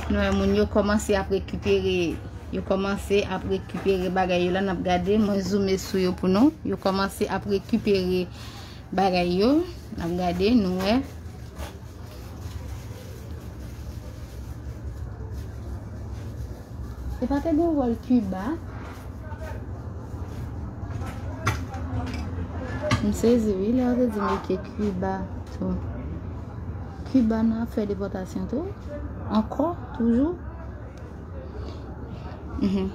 Nou wè moun yo kòmanse ap rekipere, yo kòmanse ap rekipere bagay yo la, n ap gade, mwen zoome sou yo pou nou. Yo kòmanse ap rekipere bagay yo, n ap gade, nou wè. E pa te gen wòl Kiba? M sezi, wi, lè yo te di m ke Kiba tou. Kiba nan ap fè depòtasyon tou? Ankò? Toujou? Mhm.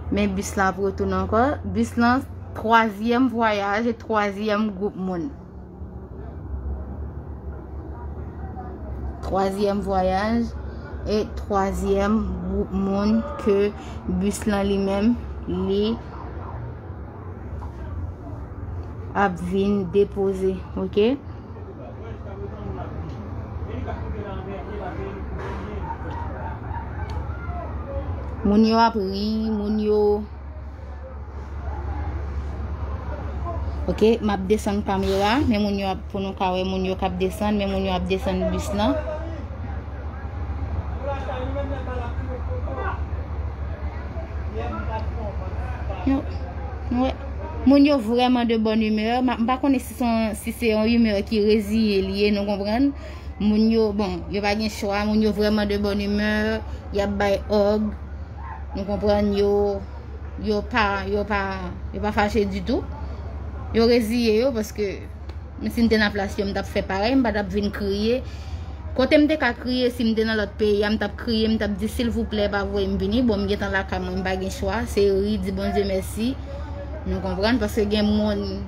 Men bis la ap retounen ankò. Bis lan, twazyèm vwayaj e twazyèm gwoup moun. Twazyèm vwayaj e twazyèm gwoup moun ke bis lan li menm li ap vin depoze, ok? Moun yo ap ri, moun yo Ok, m ap desann kamera, men moun yo ap, pou nou ka wè moun yo k ap desann, men moun yo ap desann bis lan. Nou, nou wè, moun yo vrèman de bonne humeur. M, m pa konnen si se yon, si se yon imè ki reziye li ye, nou konprann? Moun yo, bon, yo pa gen chwa, moun yo vrèman de bonne humeur, y ap bay òg, nou konprann, yo, yo pa, yo pa, yo pa fache ditou. Yo reziye yo, paske si m te nan plas yo, m t ap fè parèy, m pa t ap vin kriye. Kote m te ka kriye, si m te nan lòt peyi a, m t ap kriye, m t ap di, silvouplè, pa voye m vini. Bon, m gentan lakay mwen, m pa gen chwa, se ri, di Bondye mèsi. Nou konprann, paske gen moun,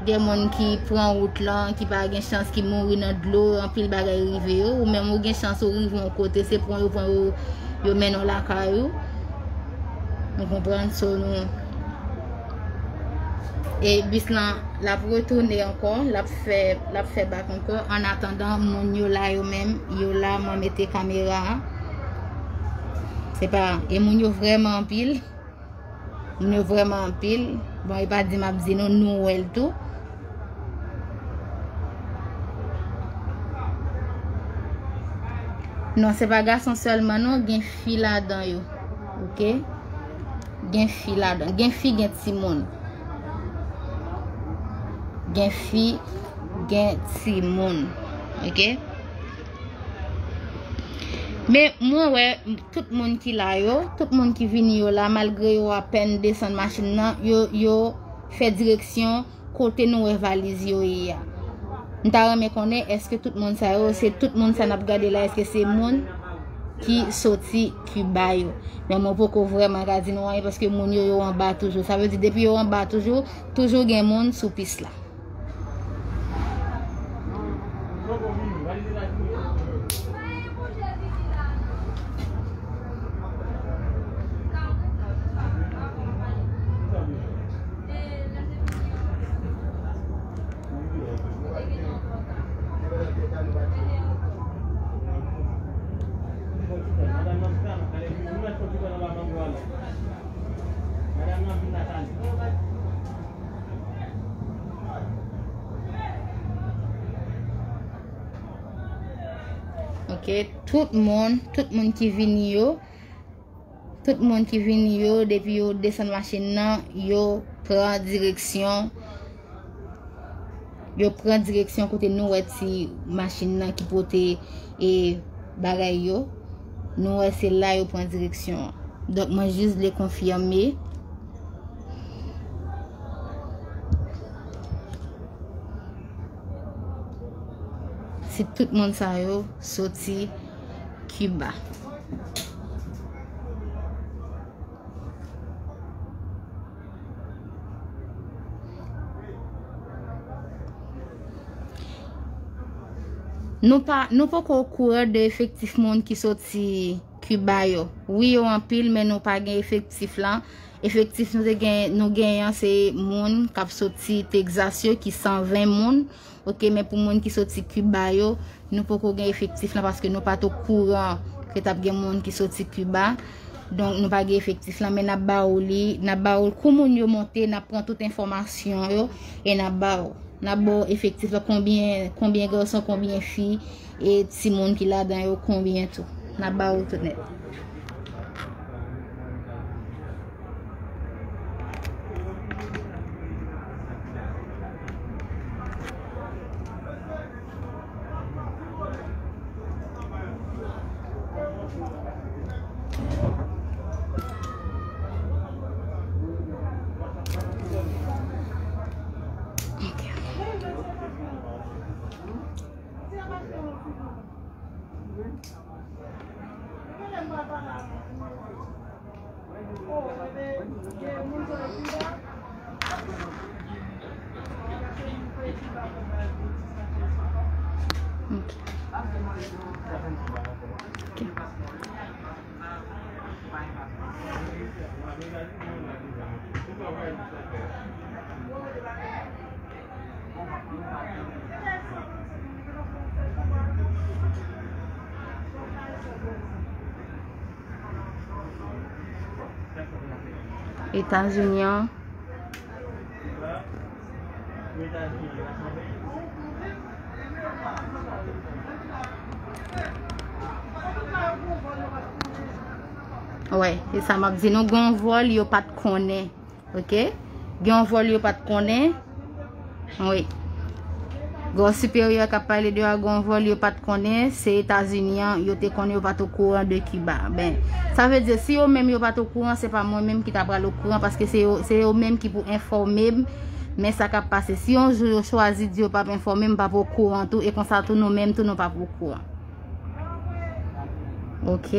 gen moun ki pran wout lan, ki pa gen chans, ki mouri nan dlo, anpil bagay rive yo, ou menm ou gen chans ou rive yon kote, se pran yo pran yo, yo mennen w lakay ou. Nou konprann, so nou. E bis lan, l ap retounen ankò, l ap fè, l ap fè bak ankò. Annatandan, moun yo la yo menm, yo la, mwen mete kamera a. Se pa, e moun yo vrèman anpil. Moun yo vrèman anpil. Bon, e pa di m ap di nou, nou wè l tou. Non, se pa gason sèlman, non, gen fi ladan yo. Ok? Gen fi ladan. Gen fi, gen timoun. Gen fi, gen timoun. Ok? Men mwen wè tout moun ki la yo, tout moun ki vini yo la, malgre yo apèn desann machin nan, yo, yo fè direksyon kote nou wè valiz yo ye a. M ta renmen konnen èske tout moun sa yo, se tout moun sa n ap gade la, èske se moun ki soti Kiba yo. Men mwen poko vrèman ka di nou anyen paske moun yo, yo anba toujou. Sa vle di, depi yo anba toujou, toujou gen moun sou pis la. Ok, tout moun, tout moun ki vini yo, tout moun ki vini yo, depi yo desann machin nan, yo pran direksyon, yo pran direksyon kote nou wè ti machin nan ki pote, e, bagay yo. Nou wè se la yo pran direksyon an. Donk, mwen jis vle konfime. Si tout moun sa yo soti Kiba. Nou pa, nou poko okouran de efektif moun ki soti Kiba yo. Wi, yo anpil, men nou pa gen efektif lan. Efektif nou te gen, nou genyen an, se moun k ap soti Texas yo, ki san ven moun. Ok, men pou moun ki soti Kiba yo, nou poko gen efektif lan paske nou pa t okouran ke t ap gen moun ki soti Kiba. Donk, nou pa gen efektif lan, men n ap ba ou li, n ap ba ou l kou moun yo monte, n ap pran tout enfòmasyon yo e n ap ba ou. N ap ba w efektif la, konbyen, konbyen gason, konbyen fi, e timoun ki ladan yo, konbyen tou. N ap ba w tout nèt. Ok. Ok. Etazini an. Wè, se sa m ap di nou, gen yon vòl yo pa t konnen. Ok? Gen yon vòl yo pa t konnen. Wi. Gen yon siperyè k ap pale de a, gen yon vòl yo pa t konnen, se Etazini an, yo te konnen, yo pa t okouran de Kiba. Ben, sa vle di, si yo menm yo pa t okouran, se pa mwen menm ki ta pral okouran, paske se yo, se yo menm ki pou enfòme m, men sa k ap pase. Si yon jou yo chwazi di yo p ap enfòme m, m p ap okouran tou, e konsa tou nou menm tou nou p ap okouran. Ok.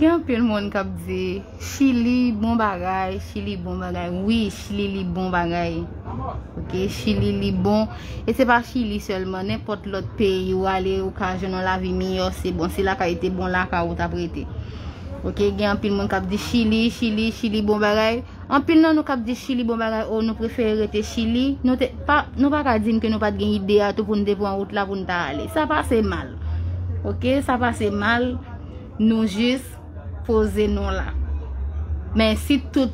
Gen anpil moun k ap di, "Chili bon bagay, Chili bon bagay." Wi, Chili li bon bagay. Ok, Chili li bon. E se pa Chili sèlman, nenpòt lòt peyi ou ale, ou ka jwenn yon lavi miyò, se bon. Si lakay te bon, lakay ou t ap rete. Ok, gen anpil moun k ap di, "Chili, Chili, Chili bon bagay." Anpil nan nou k ap di Chili bon bagay, o, nou prefere rete Chili, nou te, pa, nou pa ka di m ke nou pa t gen ide a tou pou n te pran wout la pou n ta ale. Sa pase mal. Ok, sa pase mal. Nou jis poze nou la. Men si tout,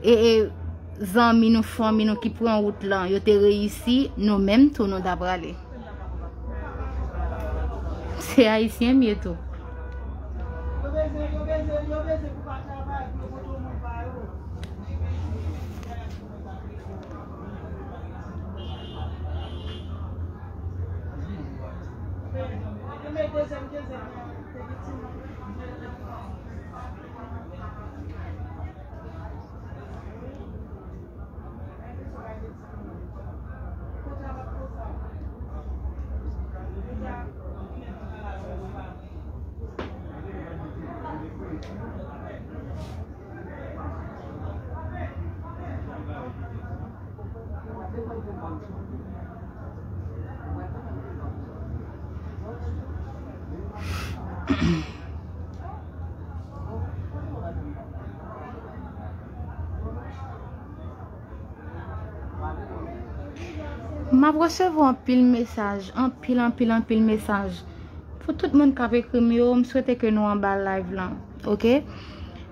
e, e, zanmi nou, fanmi nou ki pran wout lan, yo te reyisi, nou menm tou nou ta prale. Se ayisyen m ye tou. M ap resevwa anpil mesaj, anpil, anpil, anpil mesaj. Pou tout moun k ap ekri m yo, m swete ke nou anba live lan, ok?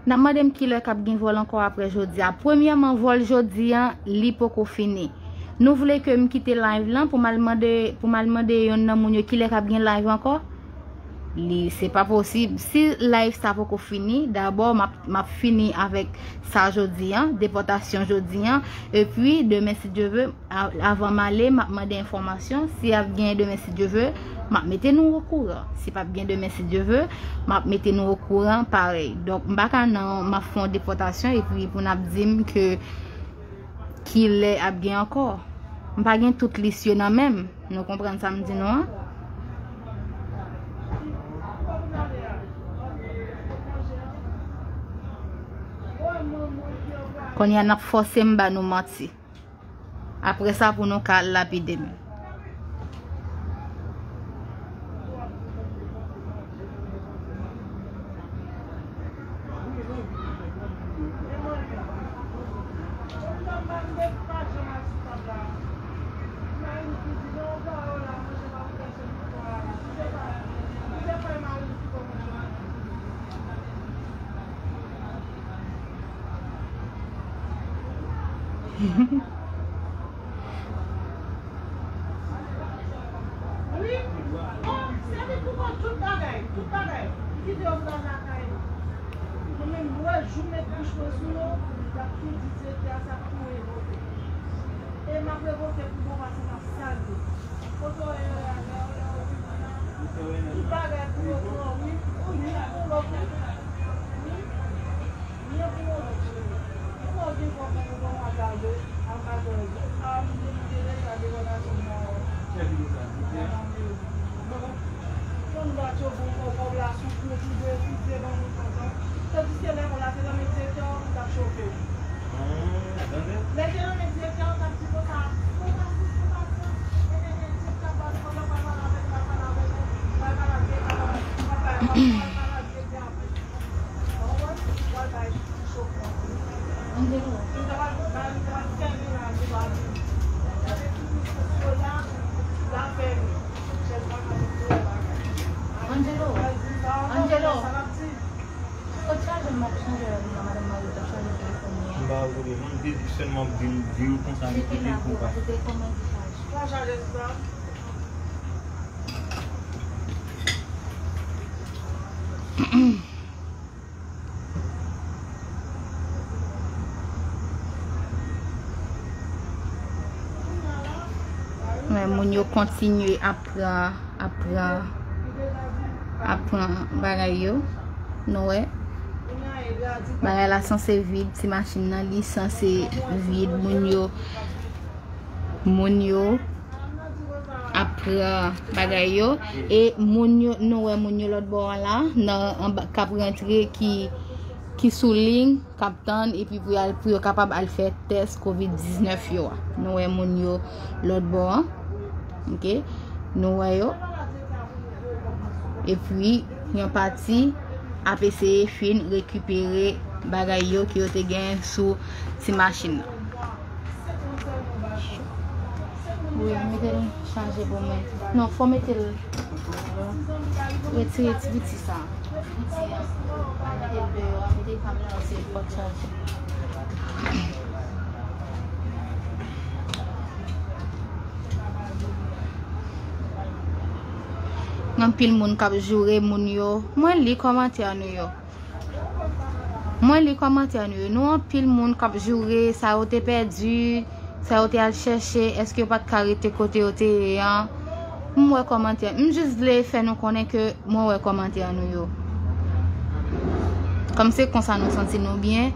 N ap mande m kilè k ap gen vòl ankò apre jodi a. Premyèman, vòl jodi a, li poko fini. Nou vle ke m kite live lan pou m al mande, pou m al mande yonn nan moun yo kilè k ap gen live ankò? Li, se pa posib. Si live sa poko fini, dabò, m ap, m ap fini avèk sa jodi a, depòtasyon jodi a. Epi, demen, si Dye ve, a, avan m ale, m ap mande enfòmasyon. Si ap gen demen, si Dye ve, m ap mete nou okouran. Si p ap gen demen, si Dye ve, m ap mete nou okouran parèy. Donk, m pa ka nan, m ap fè yon depòtasyon epi pou n ap di m ke kilè ap gen ankò. M pa gen tout lis yo nan men m. Nou konprann sa m di nou an? Kounye a n ap fòse m ba nou manti. Apre sa, pou nou ka lapide m. Wi. O, se li pou mwen tout bagay, tout bagay. Kite yo pral lakay yo. Mwen menm, mwen jou met bouch mwen sou yo, y ap tou di direktè a sa pou revoke. E m ap revoke pou bon pase m ap sal yo. Kote w ye la, lè w, lè w vin la, tout bagay pou yo pran, wi. Wi, pou lòt, wi. Wi. Mwen pou yon lòt cheri. Ou pa gen kòb nan yon bon madanm, anba dòy. A, m te deja devan nan zòn nan. Konn bat yo bon kòb, kòb la sou kou, tou de, tou de ban moun kontan. Tandiske lè kòb la te nan men direktè, ou t ap chofe. Lè te nan men direktè, ou t ap di konsa, "Bon, pase, bon, pase." E, e, e, direktè pral pran, pral pale avèk, pral pale avèk, pral pale avèk, pral pale avèk, pral pale avèk, pral pale avèk. Angelo. Angelo. Angelo. Kot chaje m ap chanje la, madanm Mario t ap chaje telefòn li an. M pa konnen, mwen m te di sèlman m di l, di l konsa, li kite l konsa. Se telefòn mwen ki chaje. Men moun yo kontinye ap pran, ap pran, ap pran bagay yo. Nou wè. Bagay la sanse vid, ti machin nan, li sanse vid. Moun yo, moun yo ap Pran bagay yo. E moun yo, nou wè moun yo lòt bò an la, nan, anba, k ap rantre, ki, ki sou liy, k ap tann, epi pou y al, pou yo kapab al fè tès kovid diznèf yo a. Nou wè moun yo lòt bò an. Oke? Nou wè yo. Epi, yon pati ap eseye fin rekipere bagay yo ke yo te gen sou ti machin nan. Wi, mete l chaje pou mwen. Non, fò mete l. Retire ti piti sa. Piti a. Mete l deyò a, mete l pa mete l nan seri pòt chaje. Gen anpil moun k ap joure moun yo. Mwen li kòmantè nou yo. Mwen li kòmantè nou yo. Nou anpil moun k ap joure sa yo te pèdi, sa yo te al chèche, èske yo pa t ka rete kote yo te ye an. M wè kòmantè. M jis vle fè nou konnen ke mwen wè kòmantè nou yo. Kòm se konsa nou santi nou byen.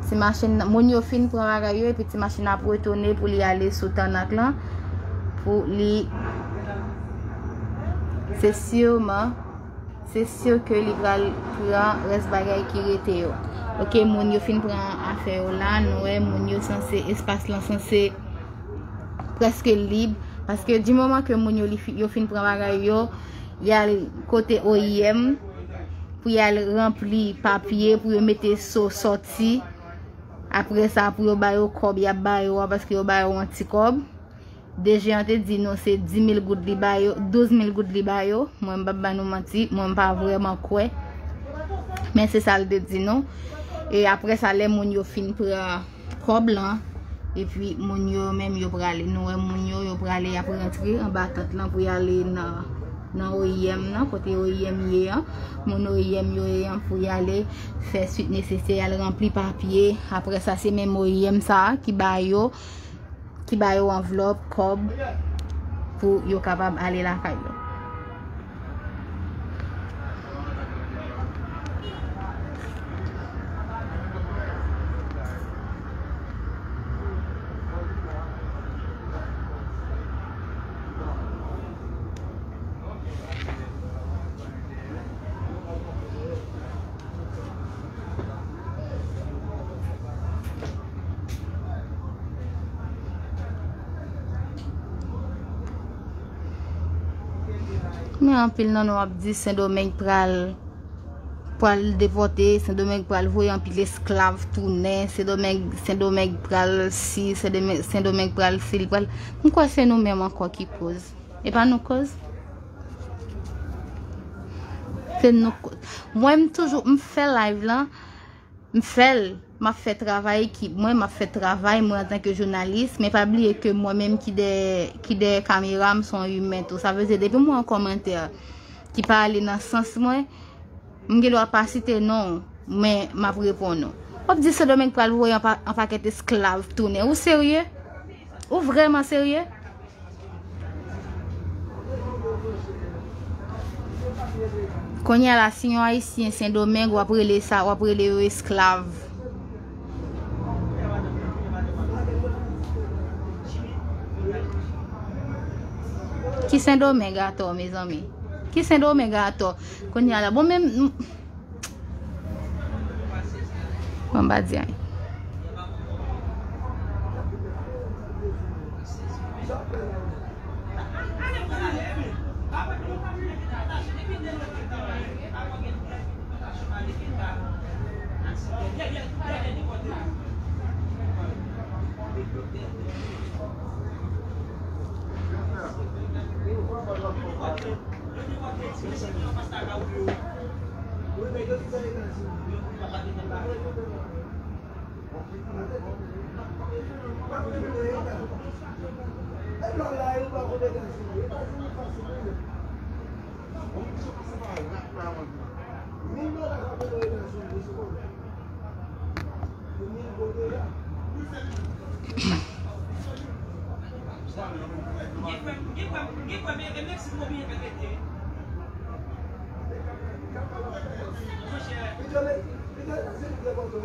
Ti machin nan, moun yo fin pran bagay yo, epi ti machin nan ap retounen pou li ale sou tannat lan. Pou li, se siman, se si ke li pral pran rès bagay ki rete yo. Oke, moun yo fin pran afè yo la, nou wè moun yo sanse, espas lan sanse prèske lib, paske di moman ke moun yo, li fi-, yo fin pran bagay yo, y al kote O I M pou y al ranpli papye, pou yo mete so sòti. Apre sa, pou yo ba yo kòb y ap ba yo a, paske yo ba yo yon ti kòb. D G an te di nou se dis mil goud li ba yo, douz mil goud li ba yo. Mwen, m p ap ba nou manti, mwen, m pa vrèman kwè. Men se sa l te di nou. E apre sa, lè moun yo fin pran kòb lan, epi moun yo menm yo prale. Nou wè moun yo, yo prale, y ap rantre anba tant lan pou y ale nan, nan O I M nan, kote O I M ye an. Moun O I M yo ye an pou y ale fè swit nesesè, y al ranpli papye. Apre sa, se menm O I M sa a ki ba yo, ki ba yo anvlòp, kòb, pou yo kapab ale lakay yo. Men anpil nan nou ap di Sendomeng pral, pral depòte, Sendomeng pral voye anpil esklav tounen, Sendomeng, Sendomeng pral si, Sendomeng, Sendomeng pral si, li pral. M kwè se nou menm ankò ki koz. E pa nou koz. Se nou ko-, mwen, m toujou, m fè live lan, m fè l, m ap fè travay ekip mwen, m ap fè travay mwen antanke jounalis, men pa bliye ke mwen menm ki dèyè, ki dèyè kamera, m se yon imen tou. Sa vle di, depi m wè yon kòmantè ki pa ale nan sans mwen, m gen dwa pa site non w, men m ap reponn ou. W ap di Sendomeng pral voye yon pa-, yon pakèt esklav tounen. Ou serye? Ou vrèman serye? Kounye a la, si yon Ayisyen Sendomeng, w ap rele sa, w ap rele yo esklav. Ki Sendomeng atò, mezanmi? Ki Sendomeng atò? Kounye a la, bon, men, m-, bon, m pa di anyen.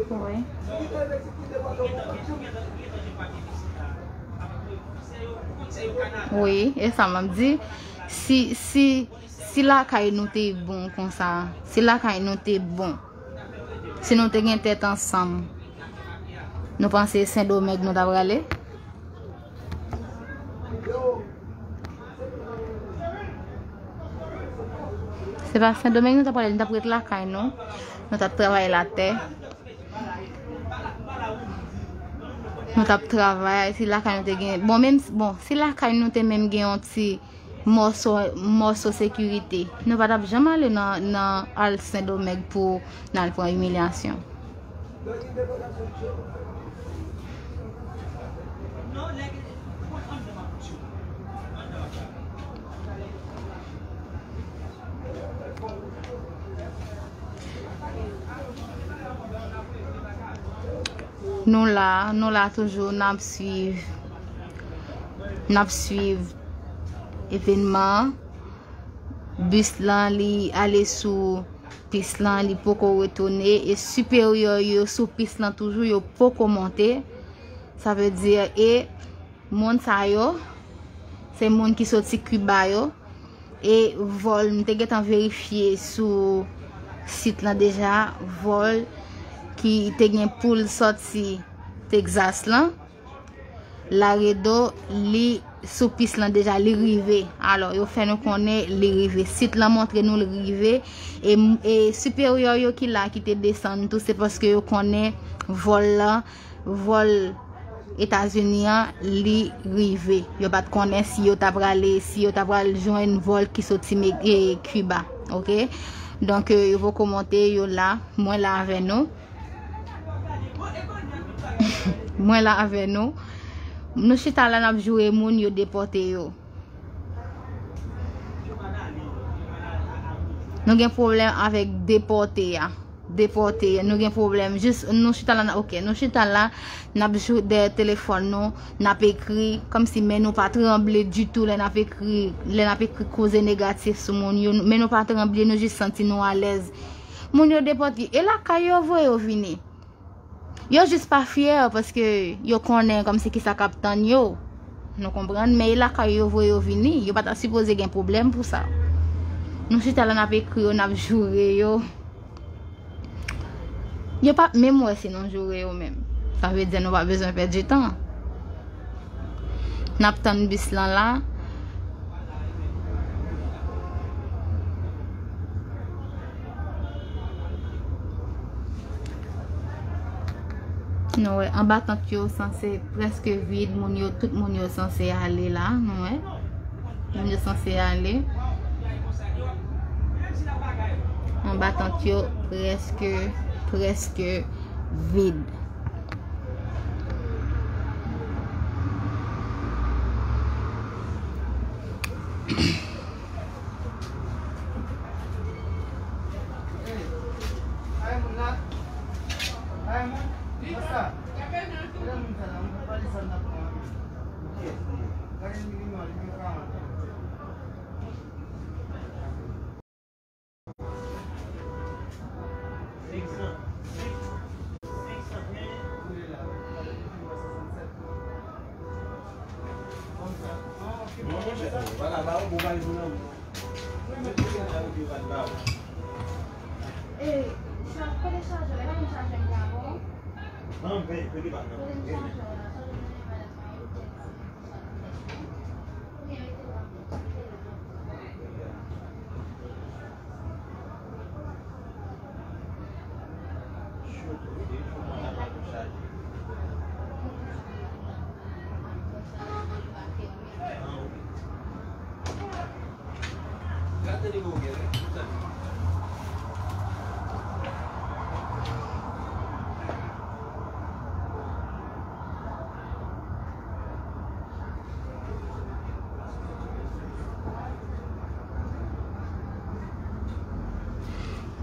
Wi. Wi, e sa m ap di. Si, si, si lakay nou te bon konsa, si lakay nou te bon, si nou te gen tèt ansanm, nou panse Sendomeng nou ta prale? Se pa Sendomeng nou ta prale, nou t ap ret lakay nou. Nou t ap travay latè. Nou t ap travay, si lakay nou te gen, bon, menm, bon, si lakay nou te menm gen yon ti mòso, mòso sekirite, nou pa t ap janm ale nan, nan al Sendomeng pou n al pran imilyasyon. Nou la, nou la toujou, n ap swiv, n ap swiv evènman an. Bis lan, li ale sou pis lan, li poko retounen, e siperyè yo sou pis lan toujou, yo poko monte. Sa vle di, e moun sa yo, se moun ki soti Kiba yo. E vòl, m te gentan verifye sou sit lan deja, vòl ki te gen pou l sòti Texas lan, Laredo, li sou pis lan deja, li rive. Alò, yo fè nou konnen li rive. Sit lan montre nou li rive. E, e siperyè yo ki la, ki te desann tou, se paske yo konnen vòl lan, vòl Etazini an, li rive. Yo pa t konnen si yo ta prale, si yo ta pral jwenn vòl ki soti Me-, e, Kiba, oke? Donk, e, yo poko monte, yo la. Mwen la avè nou. Mwen la avè nou. Nou chita la, n ap joure moun, yo depòte yo. Nou gen pwoblèm avèk depòte a. Depòte, nou gen pwoblèm. Jis, nou chita la, n-, oke, nou chita la, n ap joure dèyè telefòn nou, n ap ekri, kòmsi men nou pa tranble ditou lè n ap ekri, lè n ap ekri koze negatif sou moun yo. Men nou pa tranble, nou jis santi nou alèz. Moun yo depòte, e lakay yo voye yo vini. Yo jis pa fyè paske yo konnen kòmsi kisa k ap tann yo. Nou konprann? Men e lakay yo voye yo vini. Yo pa ta sipoze gen pwoblèm pou sa. Nou chita la, n ap ekri yo, n ap joure yo. Yo p ap menm wè si nou joure yo menm. Sa vle di nou pa bezwen pèdi tan. N ap tann bis lan la. Nou wè, anba tant yo sanse prèske vid, moun yo, tout moun yo sanse ale la, nou wè. Moun yo sanse ale. Anba tant yo prèske, prèske vid.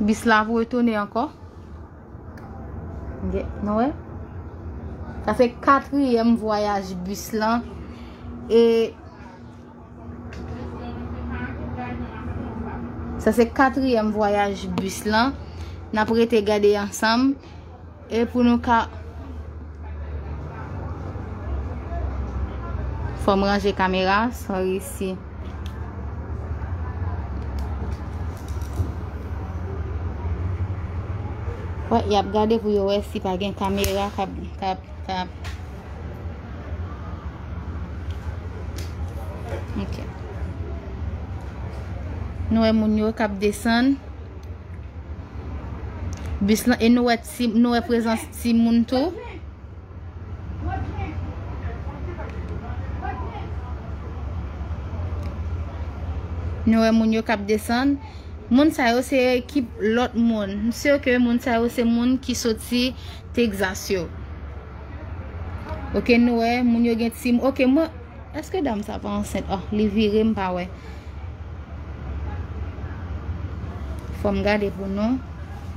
Bis la ap retounen ankò. Nou wè? Sa se katriyèm vwayaj bis lan. E sa se katriyèm vwayaj bis lan. N ap rete gade ansanm. E pou nou ka, Fò m ranje kamera, sorry si. Wè, y ap gade pou yo wè si pa gen kamera k ap, k ap, k ap. Ok. Nou wè moun yo k ap desann bis lan, e nou wè ti, nou wè prezans timoun tou. Nou wè moun yo k ap desann. Moun sa yo se ekip lòt moun. M si ke moun sa yo se moun ki soti Texas yo. Ok, nou wè moun yo gen timoun. Ok, mwen, èske dam sa pa ansent? Oh, li vire, m pa wè. Fò m gade pou nou.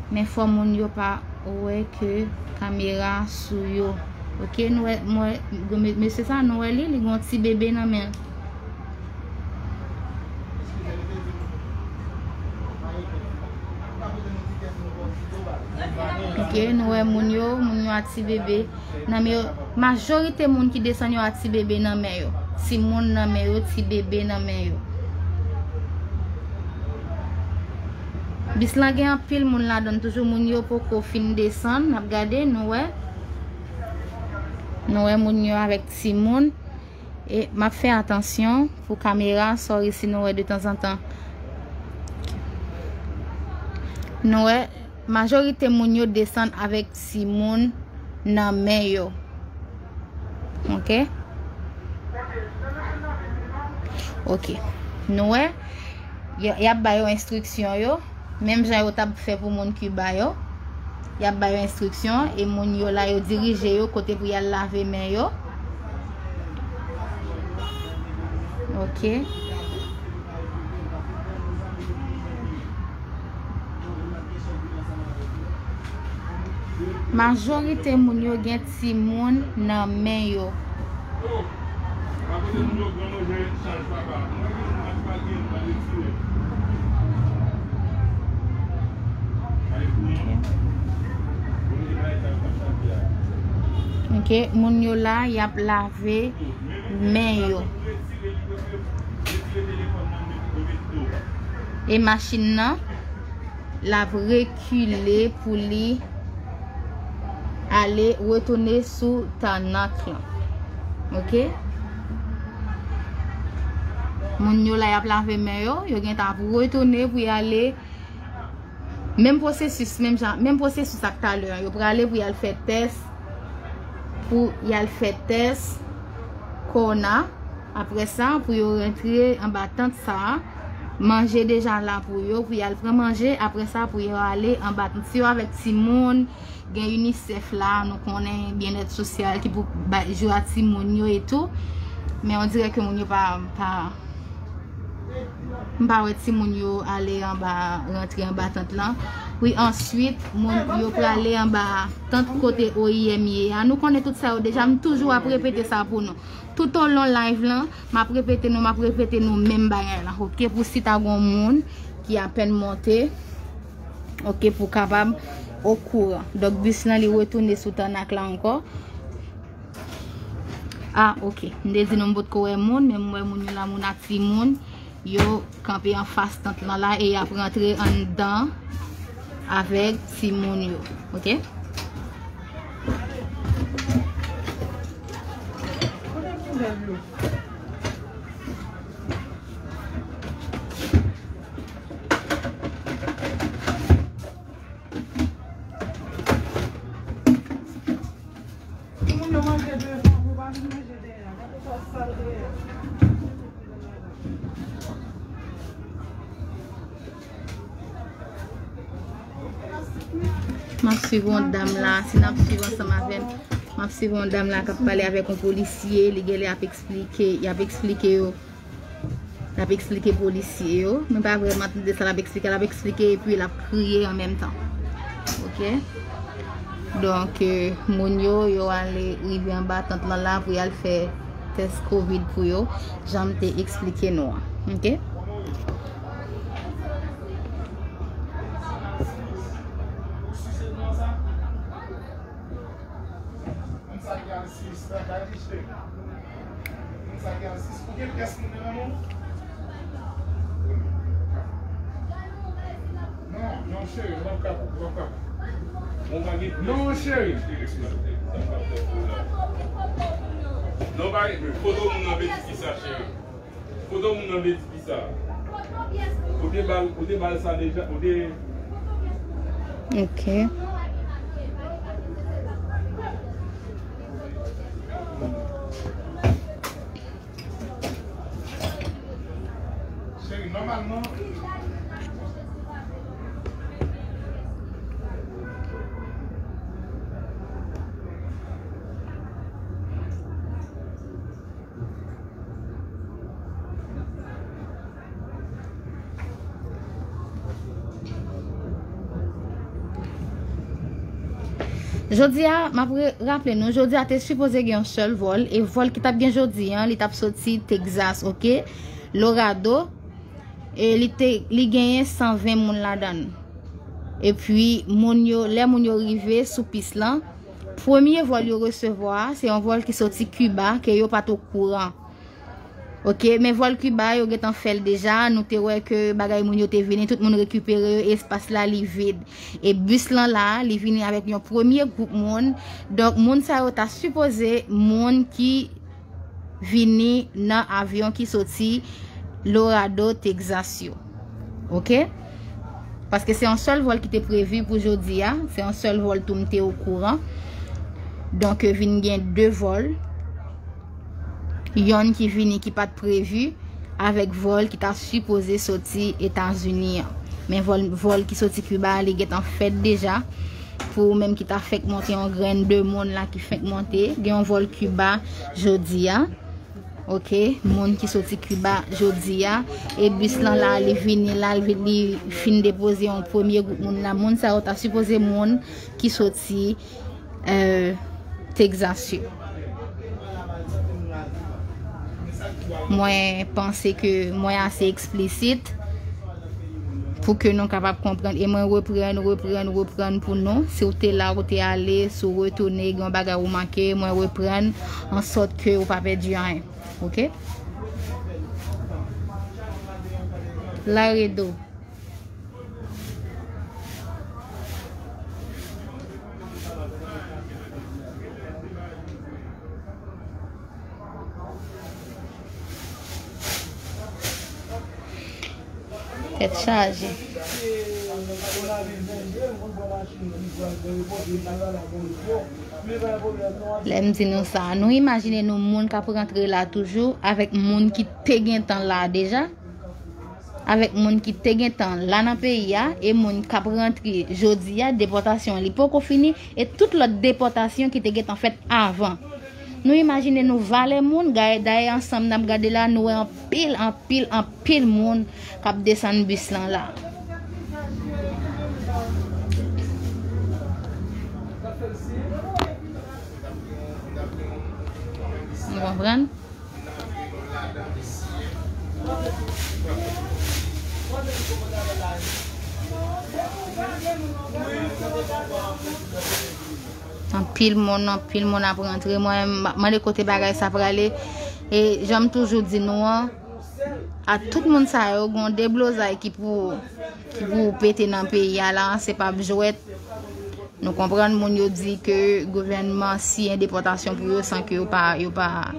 Men fò moun yo pa wè ke kamera sou yo. Ok, nou wè, mwen, mesye sa, nou wè li, li gen yon ti bebe nan men l. Ok, nou wè moun yo, moun yo a ti bebe nan men yo. Majorite moun ki desann yo a ti bebe nan men yo. Timoun nan men yo, ti bebe nan men yo. Bis lan gen anpil moun ladan l toujou, moun yo poko fin desann. N ap gade, nou wè. Nou wè moun yo avèk timoun. E m ap fè atansyon pou kamera, sorry si nou wè de tanzantan. Nou wè, majorite moun yo desann avèk timoun nan men yo. Ok? Ok. Nou wè, y, y ap ba yo enstriksyon yo. Menm jan yo t ap fè pou moun Kiba yo. Y ap ba yo enstriksyon e moun yo la, yo dirije yo kote pou y al lave men yo. Ok. Majorite moun yo gen timoun nan men yo. Ok, moun yo la, y ap lave men yo. E machin nan, l ap rekile pou li ale retounen sou tènak lan. Ok? Moun yo la, y ap lave men yo, yo gentan ap retounen pou y ale. Menm pwosesis, menm jan, menm pwosesis ak talè an. Yo prale pou y al fè tès, pou y al fè tès kowona. Apre sa, pou yo rantre anba tant sa a, manje deja la pou yo, pou y al pran manje. Apre sa, pou yo ale anba tant. Si yo avèk timoun, gen UNICEF la, nou konnen byennèt sosyal ki pou bay jou a timoun yo e tou. Men on dirè ke moun yo pa, pa, m pa wè timoun yo ale anba, rantre anba tant lan. Wi, answit, moun yo prale anba tant kote O I M ye a. Nou konnen tout sa yo deja, m toujou ap repete sa pou nou. Toutolon live lan, m ap repete nou, m ap repete nou menm bagay la, ok? Pou si ta gon moun ki apèn monte, ok, pou kapab okouran. Donk, bis lan, li retounen sou tènak la ankò. Ah, ok. M te di nou m potko wè moun, men m wè moun yo la, moun ak timoun. Yo kanpe anfas tant lan la e y ap rantre anndan avèk timoun yo. Ok? Timoun yo manje devan, pou yo pa vin manje dèyè a. Gade sa sal dèyè a. M ap swiv yon dam la, si n ap swiv ansanm avè m, m ap swiv yon dam la k ap pale avèk yon polisye, li genlè ap eksplike, y ap eksplike yo. L ap eksplike polisye yo. Mwen pa vrèman tande sa l ap eksplike. L ap eksplike epi l ap kriye an menm tan. Ok? Donk, euh, moun yo, yo ale rive anba tant lan la pou y al fè tès kovid pou yo, jan m te eksplike nou an. Ok? Sa gen sis, ou gen pyès moun nan men w? Non, non, cheri, w ap kapab, w ap kapab. Bon, pa gen pyès. Non, cheri. Non, pa gen, foto moun nan vle di ki sa, cheri. Foto moun nan vle di ki sa. Ou te bal, ou te bal sa deja, ou te Ok. Cheri, nòmalman. Jodi a, m ap re- raple nou, jodi a te sipoze gen yon sèl vòl, e vòl ki t ap gen jodi a, li t ap soti Texas, oke? Laredo, e li te, li genyen san ven moun ladan l. Epi, moun yo, lè moun yo rive sou pis lan, premye vòl yo resevwa a, se yon vòl ki soti Kiba, ke yo pa t okouran. Oke, men vòl Kiba, yo gentan fè l deja, nou te wè ke bagay moun yo te vini, tout moun rekipere yo, espas la li vid. E bis lan la, li vini avèk yon premye gwoup moun. Donk, moun sa yo ta sipoze moun ki vini nan avyon ki soti Laredo, Texas yo. Oke? Paske se yon sèl vòl ki te previ pou jodi a, se yon sèl vòl tou m te okouran. Donk, vin gen de vòl. Yonn ki vini ki pa t previ avèk vòl ki ta sipoze soti Etazini an. Men vòl, vòl ki soti Kiba a, li gentan fèt deja. Pou ou menm ki ta fèk monte, yon grenn de moun la ki fèk monte, gen yon vòl Kiba jodi a. Oke, moun ki soti Kiba jodi a. E bis lan la, li vini la, li, li fin depoze yon premye gwoup moun la. Moun sa yo ta sipoze moun ki soti, euh, Texas yo. Mwen panse ke mwen ase eksplisit pou ke nou kapab konprann. E mwen reprann, reprann, reprann pou nou. Si w te la, ou te ale, si w retounen, gen yon bagay ou manke, mwen reprann an sòt ke ou pa pèdi anyen. Oke? Laredo. Tèt chaje. Lè m di nou sa, nou imajine nou moun k ap rantre la toujou avèk moun ki te gentan la deja, avèk moun ki te gentan la nan peyi a, e moun k ap rantre jodi a, depòtasyon an li poko fini, e tout lòt depòtasyon ki te gentan fèt avan. Nou imajine nou valè moun, dayè ansanm n ap gade la, nou wè anpil, anpil, anpil moun k ap desann bis lan la. Nou konprann? Anpil moun, anpil moun ap rantre. Mwen, m ap mande kote bagay sa prale. E jan m toujou di nou an, a tout moun sa yo, gen yon deblozay ki pou, ki pou pete nan peyi a la, se p ap jwèt. Nou konprann moun yo di ke gouvènman siyen depòtasyon pou yo san ke yo pa, yo pa,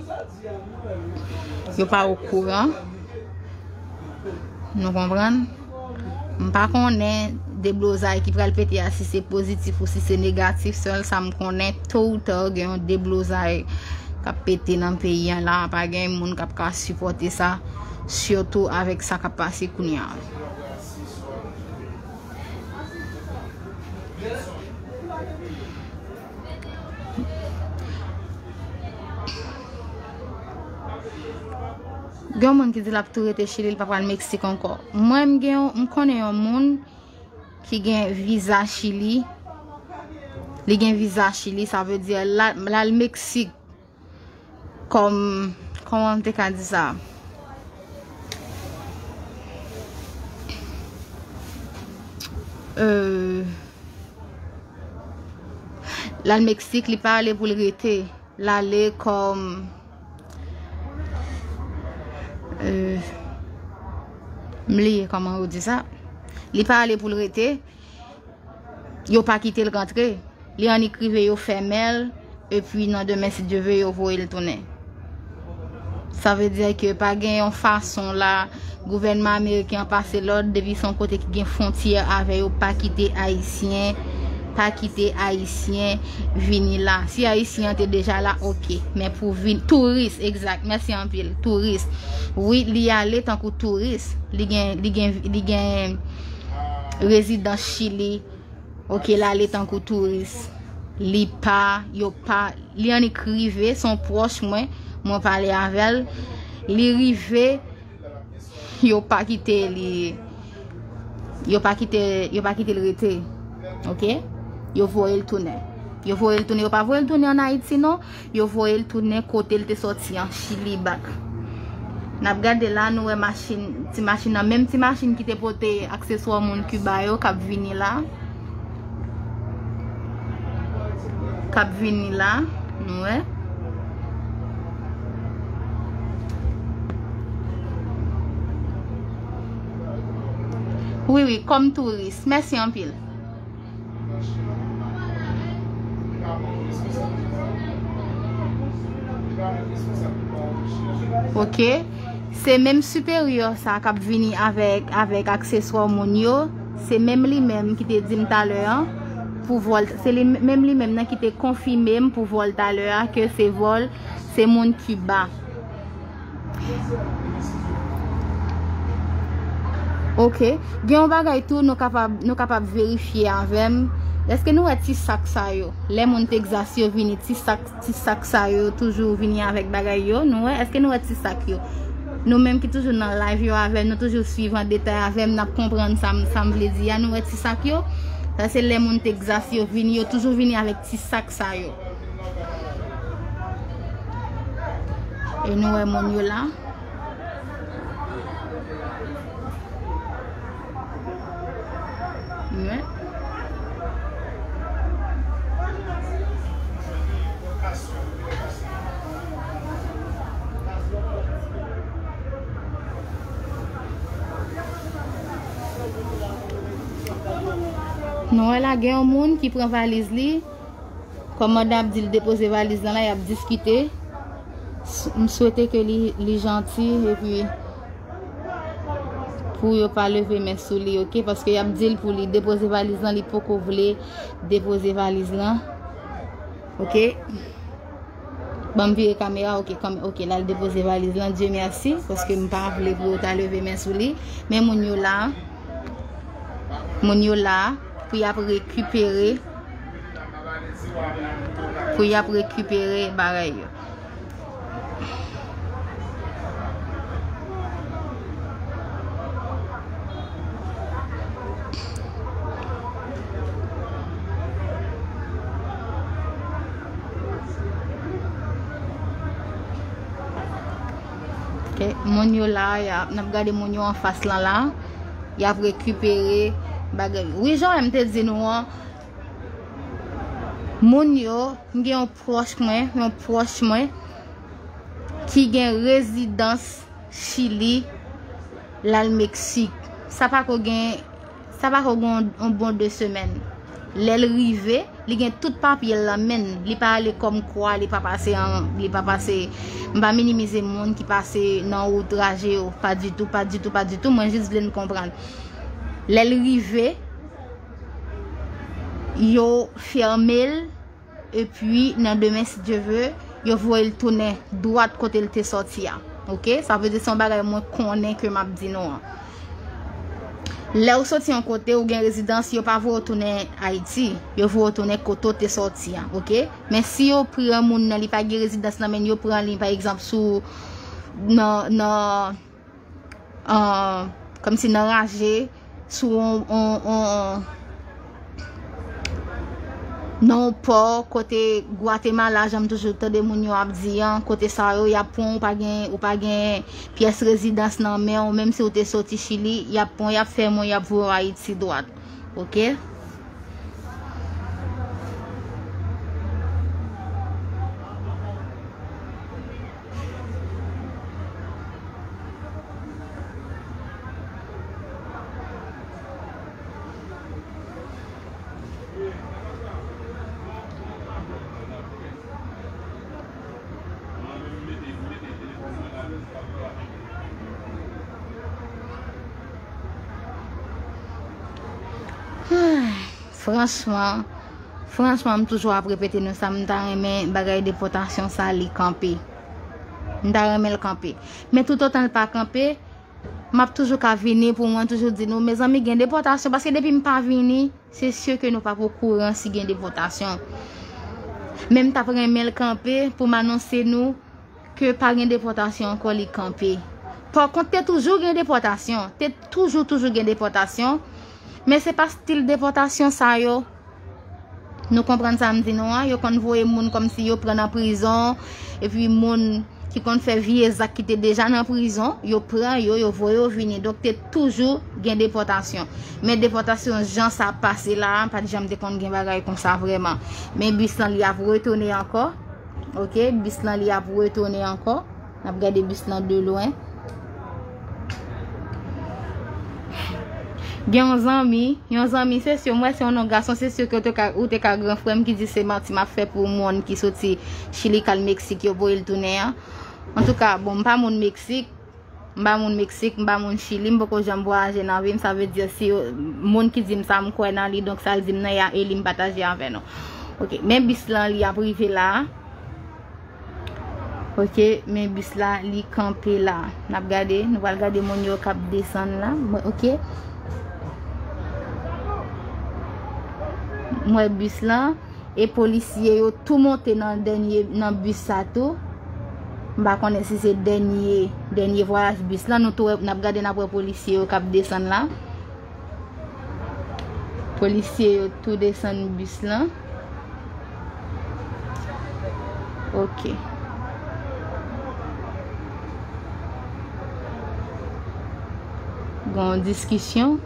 yo pa okouran. Nou konprann? M pa konnen deblozay ki pral pete a, si se pozitif ou si se negatif. Sèl sa m konnen, to ou ta, gen yon deblozay k ap pete nan peyi a la. Pa gen moun k ap ka sipòte sa, sitou avèk sa k ap pase kounye a. Gen yon moun ki di l ap tou rete Chili, li pa pral Meksik ankò. Mwen, m gen yon, m konnen yon moun ki gen viza Chili. Li gen viza Chili, sa vle di l al, l al Meksik. Kòm, kòman m te ka di sa? Euh, l al Meksik, li pa ale pou l rete. L ale kòm, euh, m bliye kòman yo di sa. Li pa ale pou l rete. Yo pa kite l rantre. Li annik rive, yo fèmen l, epi nan demen, si Dye ve, yo voye l tounen. Sa vle di ke pa gen yon fason la, gouvènman ameriken an pase lòd, depi se yon kote ki gen fwontyè avè yo, pa kite Ayisyen, pa kite Ayisyen vini la. Si Ayisyen an te deja la, oke. Men pou vin, touris, egzak, mèsi anpil, touris. Wi, li ale tankou touris. Li gen, li gen, li gen rezidans Chili. Oke, l ale tankou touris. Li pa, yo pa, li annik rive, se yon pwòch mwen, mwen pale avè l. Li rive, yo pa kite li, yo pa kite, yo pa kite l rete. Oke? Yo voye l tounen. Yo voye l tounen, yo pa voye l tounen ann Ayiti, non. Yo voye l tounen kote l te sòti an, Chili bak. N ap gade la, nou wè machin, ti machin nan, menm ti machin ki te pote akseswa moun Kiba yo k ap vini la. K ap vini la, nou wè. Wi, wi, kòm touris. Mèsi anpil. Ok. Se menm siperyè sa k ap vini avèk, avèk akseswa moun yo. Se menm li menm ki te di m talè an pou vòl. Se li menm, li menm nan ki te konfime m pou vòl talè a ke se vòl, se moun Kiba. Ok. Gen yon bagay tou nou kapab, nou kapab verifye avè m. Èske nou wè ti sak sa yo? Lè moun Texas yo vini, ti sak, ti sak sa yo toujou vini avèk bagay yo. Nou wè? Èske nou wè ti sak yo? Nou menm ki toujou nan live yo avè m, nou toujou swiv an detay avè m, n ap konprann sa m, sa m vle di a. Nou wè ti sak yo? Sa se lè moun Texas yo vini, yo toujou vini avèk ti sak sa yo. E nou wè moun yo la. Wi. Nou wè la, gen yon moun ki pran valiz li. Kòmandan ap di l depoze valiz lan la, y ap diskite. S-, m swete ke li, li janti, epi pou yo pa leve men sou li, ok? Paske y ap di l pou li depoze valiz lan, li poko vle depoze valiz lan. Ok? Ban m vire kamera, ok, kòm, ok, l al depoze valiz lan, Dye mèsi, paske m pa vle pou yo ta leve men sou li. Men moun yo la, moun yo la, pou y ap rekipere, pou y ap rekipere bagay yo. Ok, moun yo la, y ap, n ap gade moun yo anfas lan la. Y ap rekipere bagay. Wi, jan m te di nou an, moun yo, m gen yon pwòch mwen, yon pwòch mwen ki gen rezidans Chili, l al Meksik. Sa pako gen, sa pako gen yon, yon bon de semèn. Lè l rive, li gen tout papye l nan men l. Li pa ale kòm kwa, li pa pase an, li pa pase, m pa minimize moun ki pase nan wout raje yo. Pa ditou, pa ditou, pa ditou. Mwen jis vle n konprann. Lè l rive, yo fèmen l, epi nan demen, si Dye ve, yo voye l tounen dwat kote l te sòti a. Ok? Sa vle di se yon bagay mwen konnen ke m ap di nou an. Lè w soti yon kote, ou gen rezidans, yo pa voye w tounen Ayiti. Yo voye w tounen kote w te sòti a. Ok? Men si yo pran moun nan, li pa gen rezidans nan men l, yo pran li, pa egzanp, sou, nan, nan, an, kòmsi nan raje, sou on, on, on, nan on pò kote Gwatemala, jan m toujou tande moun yo ap di an, kote sa yo, y ap pran w, ou pa gen, ou pa gen pyès rezidans nan men w, menm si w te soti Chili, y ap pran w, y ap fèmen w, y ap voye w Ayiti dwat. Ok? Franchman, franchman, m toujou ap repete nou sa, m ta renmen bagay depòtasyon sa li kanpe. M ta renmen l kanpe. Men toutotan l pa kanpe, m ap toujou ka vini pou mwen toujou di nou, mezanmi, gen depòtasyon, paske depi m pa vini, se si ke nou p ap okouran si gen depòtasyon. Men m t ap renmen l kanpe pou m anonse nou ke pa gen depòtasyon ankò, li kanpe. Pa kont, te toujou gen depòtasyon, te toujou, toujou gen depòtasyon, men se pa stil depòtasyon sa yo. Nou konprann sa m di nou an? Yo konn voye moun kòmsi yo pran nan prizon, epi moun ki konn fè vye zak ki te deja nan prizon, yo pran yo, yo voye yo vini. Donk, te toujou gen depòtasyon. Men depòtasyon jan sa ap pase la a, pa t janm te konn gen bagay konsa vrèman. Men bis lan, li ap retounen ankò. Ok, bis lan, li ap retounen ankò. N ap gade bis lan de lwen. Gen yon zanmi, yon zanmi, se si, m wè se yon non gason, se si ke ou te ka, ou te ka gran frè m ki di se manti m ap fè pou moun ki soti Chili k al Meksik, yo voye l tounen an. Antouka, bon, m pa moun Meksik, m pa moun Meksik, m pa moun Chili, m poko janm vwayaje nan vi m, sa vle di si yo, moun ki di m sa, m kwè nan li, donk sa l di m nan, e a, e li m pataje avè nou. Ok, men bis lan, li ap rive la a. Ok, men bis la, li kanpe la. N ap gade, nou pral gade moun yo k ap desann la. Mwen, ok. M wè bis lan, e polisye yo tou monte nan dènye, nan bis sa tou. M pa konnen si se dènye, dènye vwayaj bis lan. Nou tou wè, n ap gade, n ap wè polisye yo k ap desann la. Polisye yo tou desann bis lan. Ok. Gen yon diskisyon.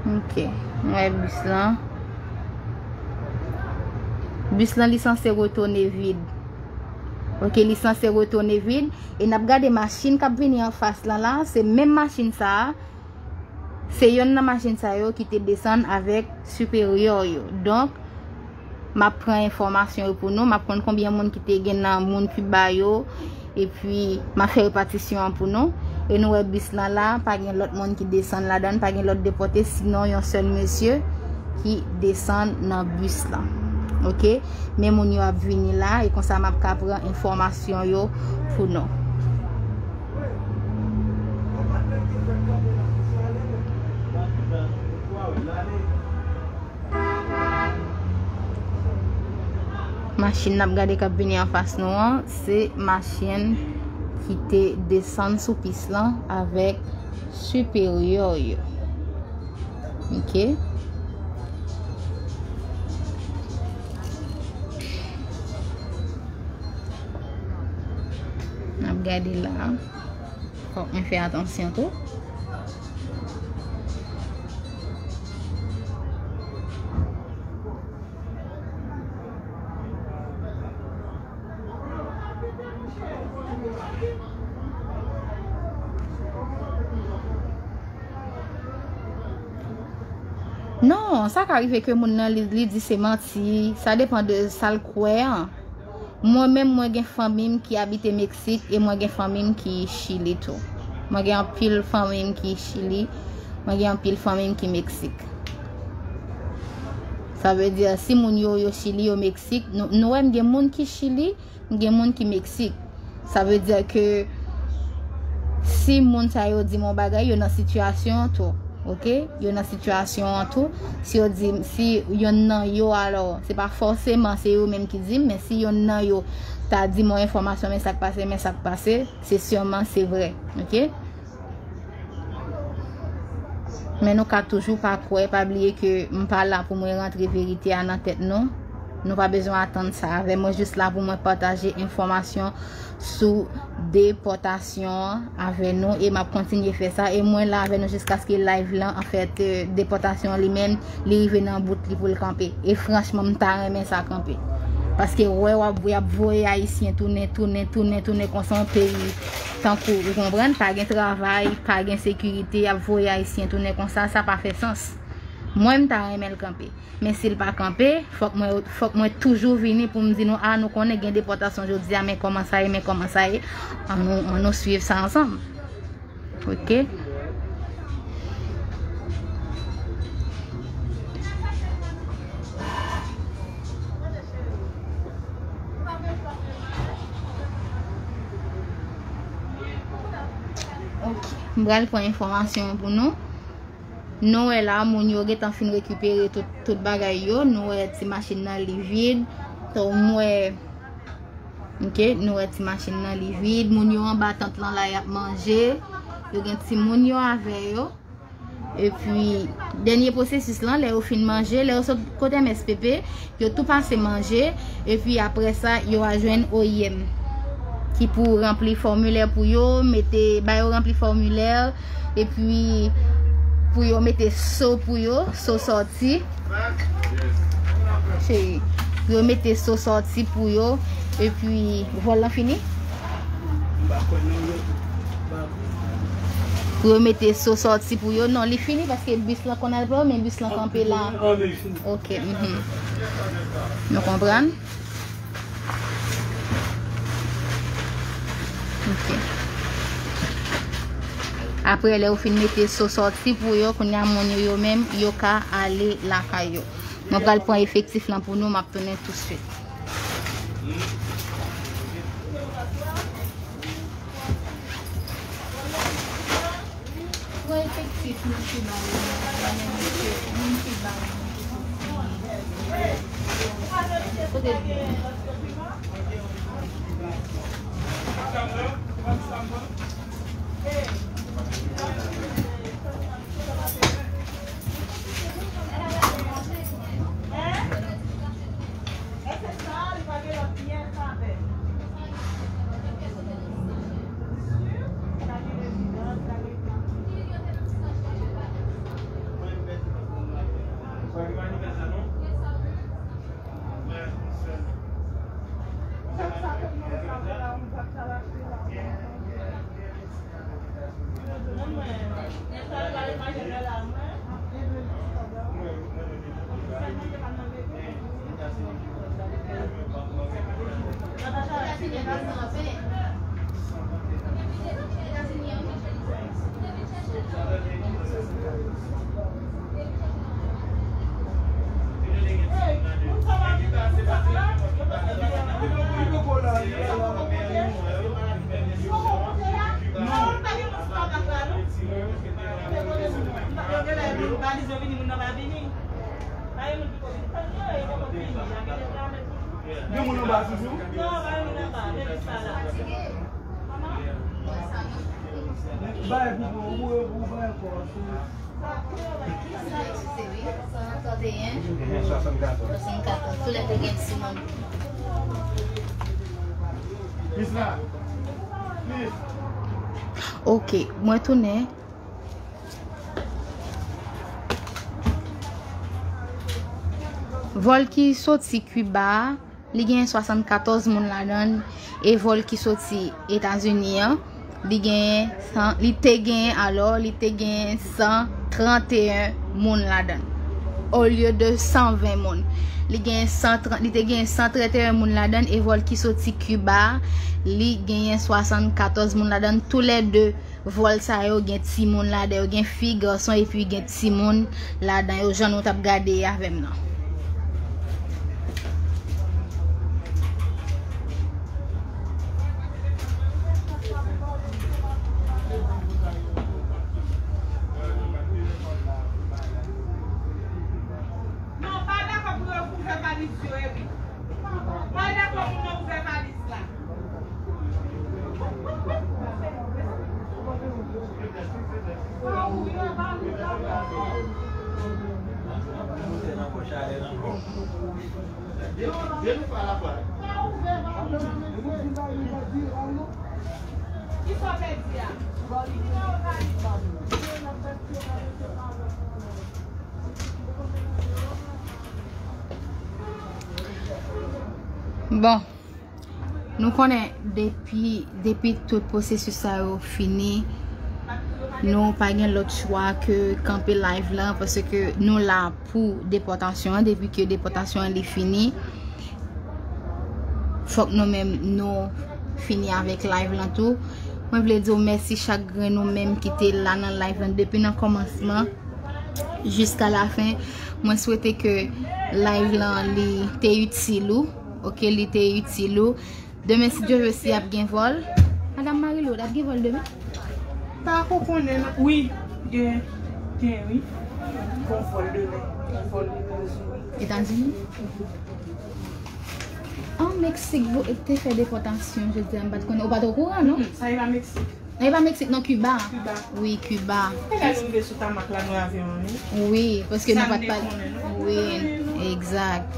Ok. M wè bis lan. Bis lan, li sanse retounen vid. Ok, li sanse retounen vid. E n ap gade machin k ap vini anfas lan la. Se menm machin sa a. Se yonn nan machin sa yo ki te desann avèk siperyè yo. Donk, m ap pran enfòmasyon yo pou nou. M ap konn konbyen moun ki te gen nan moun Kiba yo. Epi, m ap fè repatisyon an pou nou. E nou wè bis lan la, pa gen lòt moun ki desann ladan l, pa gen lòt depòte, sinon yon sèl mesye ki desann nan bis lan. Ok? Men moun yo ap vini la, e konsa m ap ka pran enfòmasyon yo pou nou. Machin n ap gade k ap vini anfas nou an, se machin ki te desann sou pis lan avèk siperyè yo. Ok. N ap gade la. Fòk mwen fè atansyon tou. Non, sa ka rive ke moun nan li, li di se manti. Sa depann de sa l kwè an. Mwen menm, mwen gen fanmi m ki abite Meksik e mwen gen fanmi m ki Chili tou. Mwen gen anpil fanmi m ki Chili, mwen gen anpil fanmi m ki Meksik. Sa vle di, si moun yo, yo Chili, yo Meksik, nou, nou wè m gen moun ki Chili, m gen moun ki Meksik. Sa vle di ke si moun sa yo di m yon bagay, yo nan sitiyasyon an tou. Ok? Yo nan sitiyasyon an tou. Si yo di, si yonn nan yo, alò, se pa fòseman se yo menm ki di m, men si yonn nan yo ta di m yon enfòmasyon, men sa k pase, men sa k pase, se siman se vre. Ok? Men nou ka toujou pa kwè, pa bliye ke m pa la pou mwen rantre verite a nan tèt nou. Nou pa bezwen atann sa avè mwen, jis la pou mwen pataje enfòmasyon sou depòtasyon an avè nou, e m ap kontinye fè sa, e mwen la avè nou jiskaske live lan, anfèt, euh, depòtasyon an li menm, li rive nan bout li pou l kanpe. E franchman, m ta renmen sa kanpe. Paske wè w ap, y ap voye Ayisyen tounen, tounen, tounen, tounen konsa yon peyi tankou, ou konprann, pa gen travay, pa gen sekirite, y ap voye Ayisyen tounen konsa, sa pa fè sans. Mwen, m ta renmen l kanpe. Men si l pa kanpe, fòk mwen, fòk mwen toujou vini pou m di nou, a, nou konnen gen depòtasyon jodi a, men kòman sa ye, men kòman sa ye. Ann nou, ann nou swiv sa ansanm. Ok. Ok. M pral pran enfòmasyon pou nou. Nou wè la, moun yo gentan fin rekipere tout, tout bagay yo. Nou wè ti machin nan, li vid. So, m wè, ok, nou wè ti machin nan, li vid. Moun yo anba tant lan la, y ap manje. Yo gen timoun yo avè yo. Epi, dènye pwosesis lan, lè yo fin manje, lè yo sot kote M S P P, yo tou pase manje. Epi, apre sa, yo a jwenn O I M ki pou ranpli fòmilè pou yo, mete, ba yo ranpli fòmilè, epi pou yo mete so pou yo, so sòti. Cheri, pou yo mete so sòti pou yo, epi vòl lan fini? Pou yo mete so sòti pou yo. Non, li fini paske bis lan konn al pran, men bis lan kanpe la. Ok, mhm. Nou konprann? Ok. Apre, lè yo fin mete so sòti pou yo, kounye a moun yo, yo menm, yo ka ale lakay yo. Mwen pral pran efektif lan pou nou, m ap tounen tousuit. Pran efektif nou ki ba yo, nou pa menm efektif, moun ki ba yo, nou ki soti. Kote l ye? Gen moun anba toujou? Bay pou, pou, pou bay ankò. Swasannkatorz. Swasannkatorz. Toulède gen timoun. Plis la. Plis. Ok, mwen tounen. Vòl ki soti Kiba a, li genyen swasannkatorz moun ladan l, e vòl ki soti Etazini an, li genyen san, li te genyen, alò, li te genyen san tranteyen moun ladan l, olye de san ven moun. Li genyen san trant, li te genyen san tranteyen moun ladan l, e vòl ki soti Kiba a, li genyen swasannkatorz moun ladan l, toulède. Vòl sa yo gen timoun ladan yo, gen fi, gason, epi gen timoun ladan yo, jan nou t ap gade avè m nan. Non, pa dakò pou yo ouvè valiz yo, Eric. Pa dakò pou yo ouvè valiz la. Bon. Nou konnen depi, depi tout pwosesis sa yo fini, Nou pa gen lòt chwa ke kanpe live lan, paske nou la pou depòtasyon an. Depi ke depòtasyon an li fini, fòk nou menm nou fini avèk live lan tou. Mwen vle di w mèsi chak grenn nou menm ki te la nan live lan depi nan kòmansman jiska la fen. Mwen swete ke live lan li te itil ou, oke, li te itil ou. Demen, si Dye vle, si ap gen vòl. Madam Marie-Lourdes, ap gen vòl demen? Pa ko konnen, non. Wi, gen, gen, wi. Gon vòl demen. Gon vòl Etazini. Etazini? An Meksik, vo-, te fè depòtasyon, jodi a, m pa t konnen. Ou pa t okouran, non? Mm, sa e pa Meksik. E pa Meksik, non, Kiba. Kiba. Wi, Kiba. E lè nou rive sou tamak la, nou avyon an, wi. Wi, paske nou pa t pale. Wi, egzak.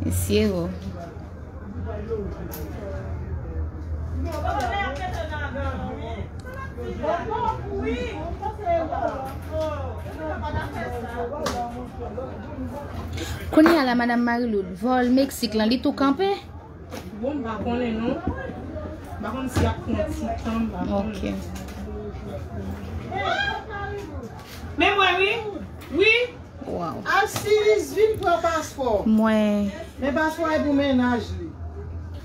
Mesye, o. Kounye a la, Madam Marie-Lourdes, vòl Meksik lan, li tou kanpe? Bon, m pa konnen non. M pa konn si y ap pran ti tan, m pa konnen. Ok. Men mwen wi. Wi. Wow. Alcides vin pran paspò. Mwen. Men paspò a e pou mennaj li.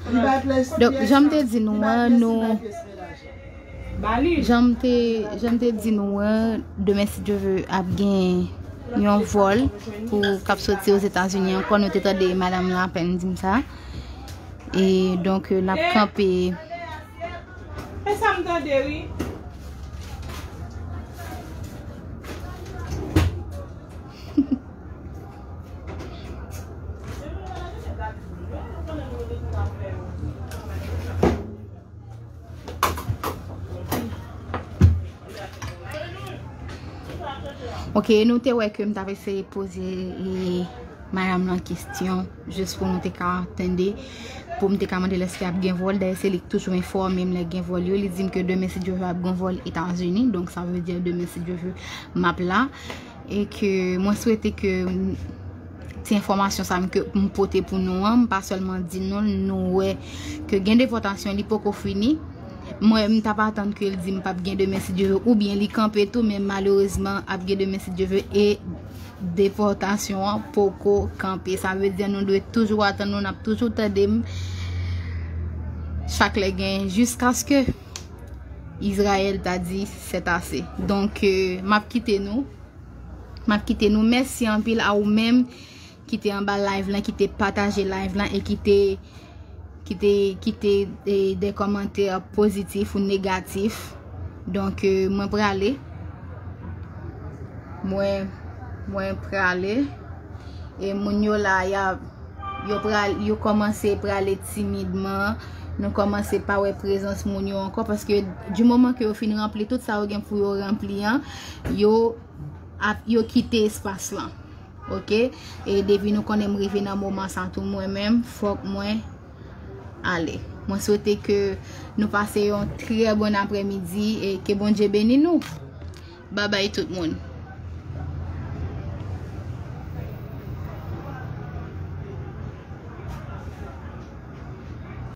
Li bay pyès, donk, pyès jan m te di nou an, nou, ba li. Jan m te, jan m te di nou an, demen, si Dye vle, ap gen yon vòl pou k ap soti Ozetazini ankò. Nou te tande madanm lan apèn di m sa. E donk, n ap kanpe. E sa m tande, wi. Ok, nou te wè ke m t ap eseye poze, e, madanm lan kesyon, jis pou nou te ka tande, pou m te ka mande l èske ap gen vòl. Dayè, se li k toujou enfòme m lè gen vòl yo. Li di m ke demen, si Dye vle, ap gen vòl Etazini. Donk, sa vle di demen, si Dye vle, m ap la. E ke mwen swete ke ti enfòmasyon sa m ke m pote pou nou an, m pa sèlman di nou l, nou wè ke gen depòtasyon li poko fini. Mwen, m t ap atann ke l di m p ap gen demen, si Dye vle, oubyen li kanpe tou, men malerezman, ap gen demen, si Dye vle, e depòtasyon an poko kanpe. Sa vle di nou dwe toujou atann nou, n ap toujou tande m chak lè gen, jiskaske Izrayèl ta di, c'est assez. Donk, euh, m ap kite nou. M ap kite nou. Mèsi anpil a ou menm ki te anba live lan, ki te pataje live lan e ki te, ki te, ki te, e, de kòmantè pozitif ou negatif. Donk, euh, mwen prale. Mwen, mwen prale. E moun yo la, y ap, yo pral, yo kòmanse prale timidman. Nou kòmanse pa wè prezans moun yo ankò, paske di moman ke yo fin ranpli tout sa yo gen pou yo ranpli an, yo ap, yo kite espas lan. Ok? E depi nou konnen m rive nan moman sa tou, mwen menm, fòk mwen ale. Mwen swete ke nou pase yon trè bon aprèmidi e ke Bondye beni nou. Babay tout moun.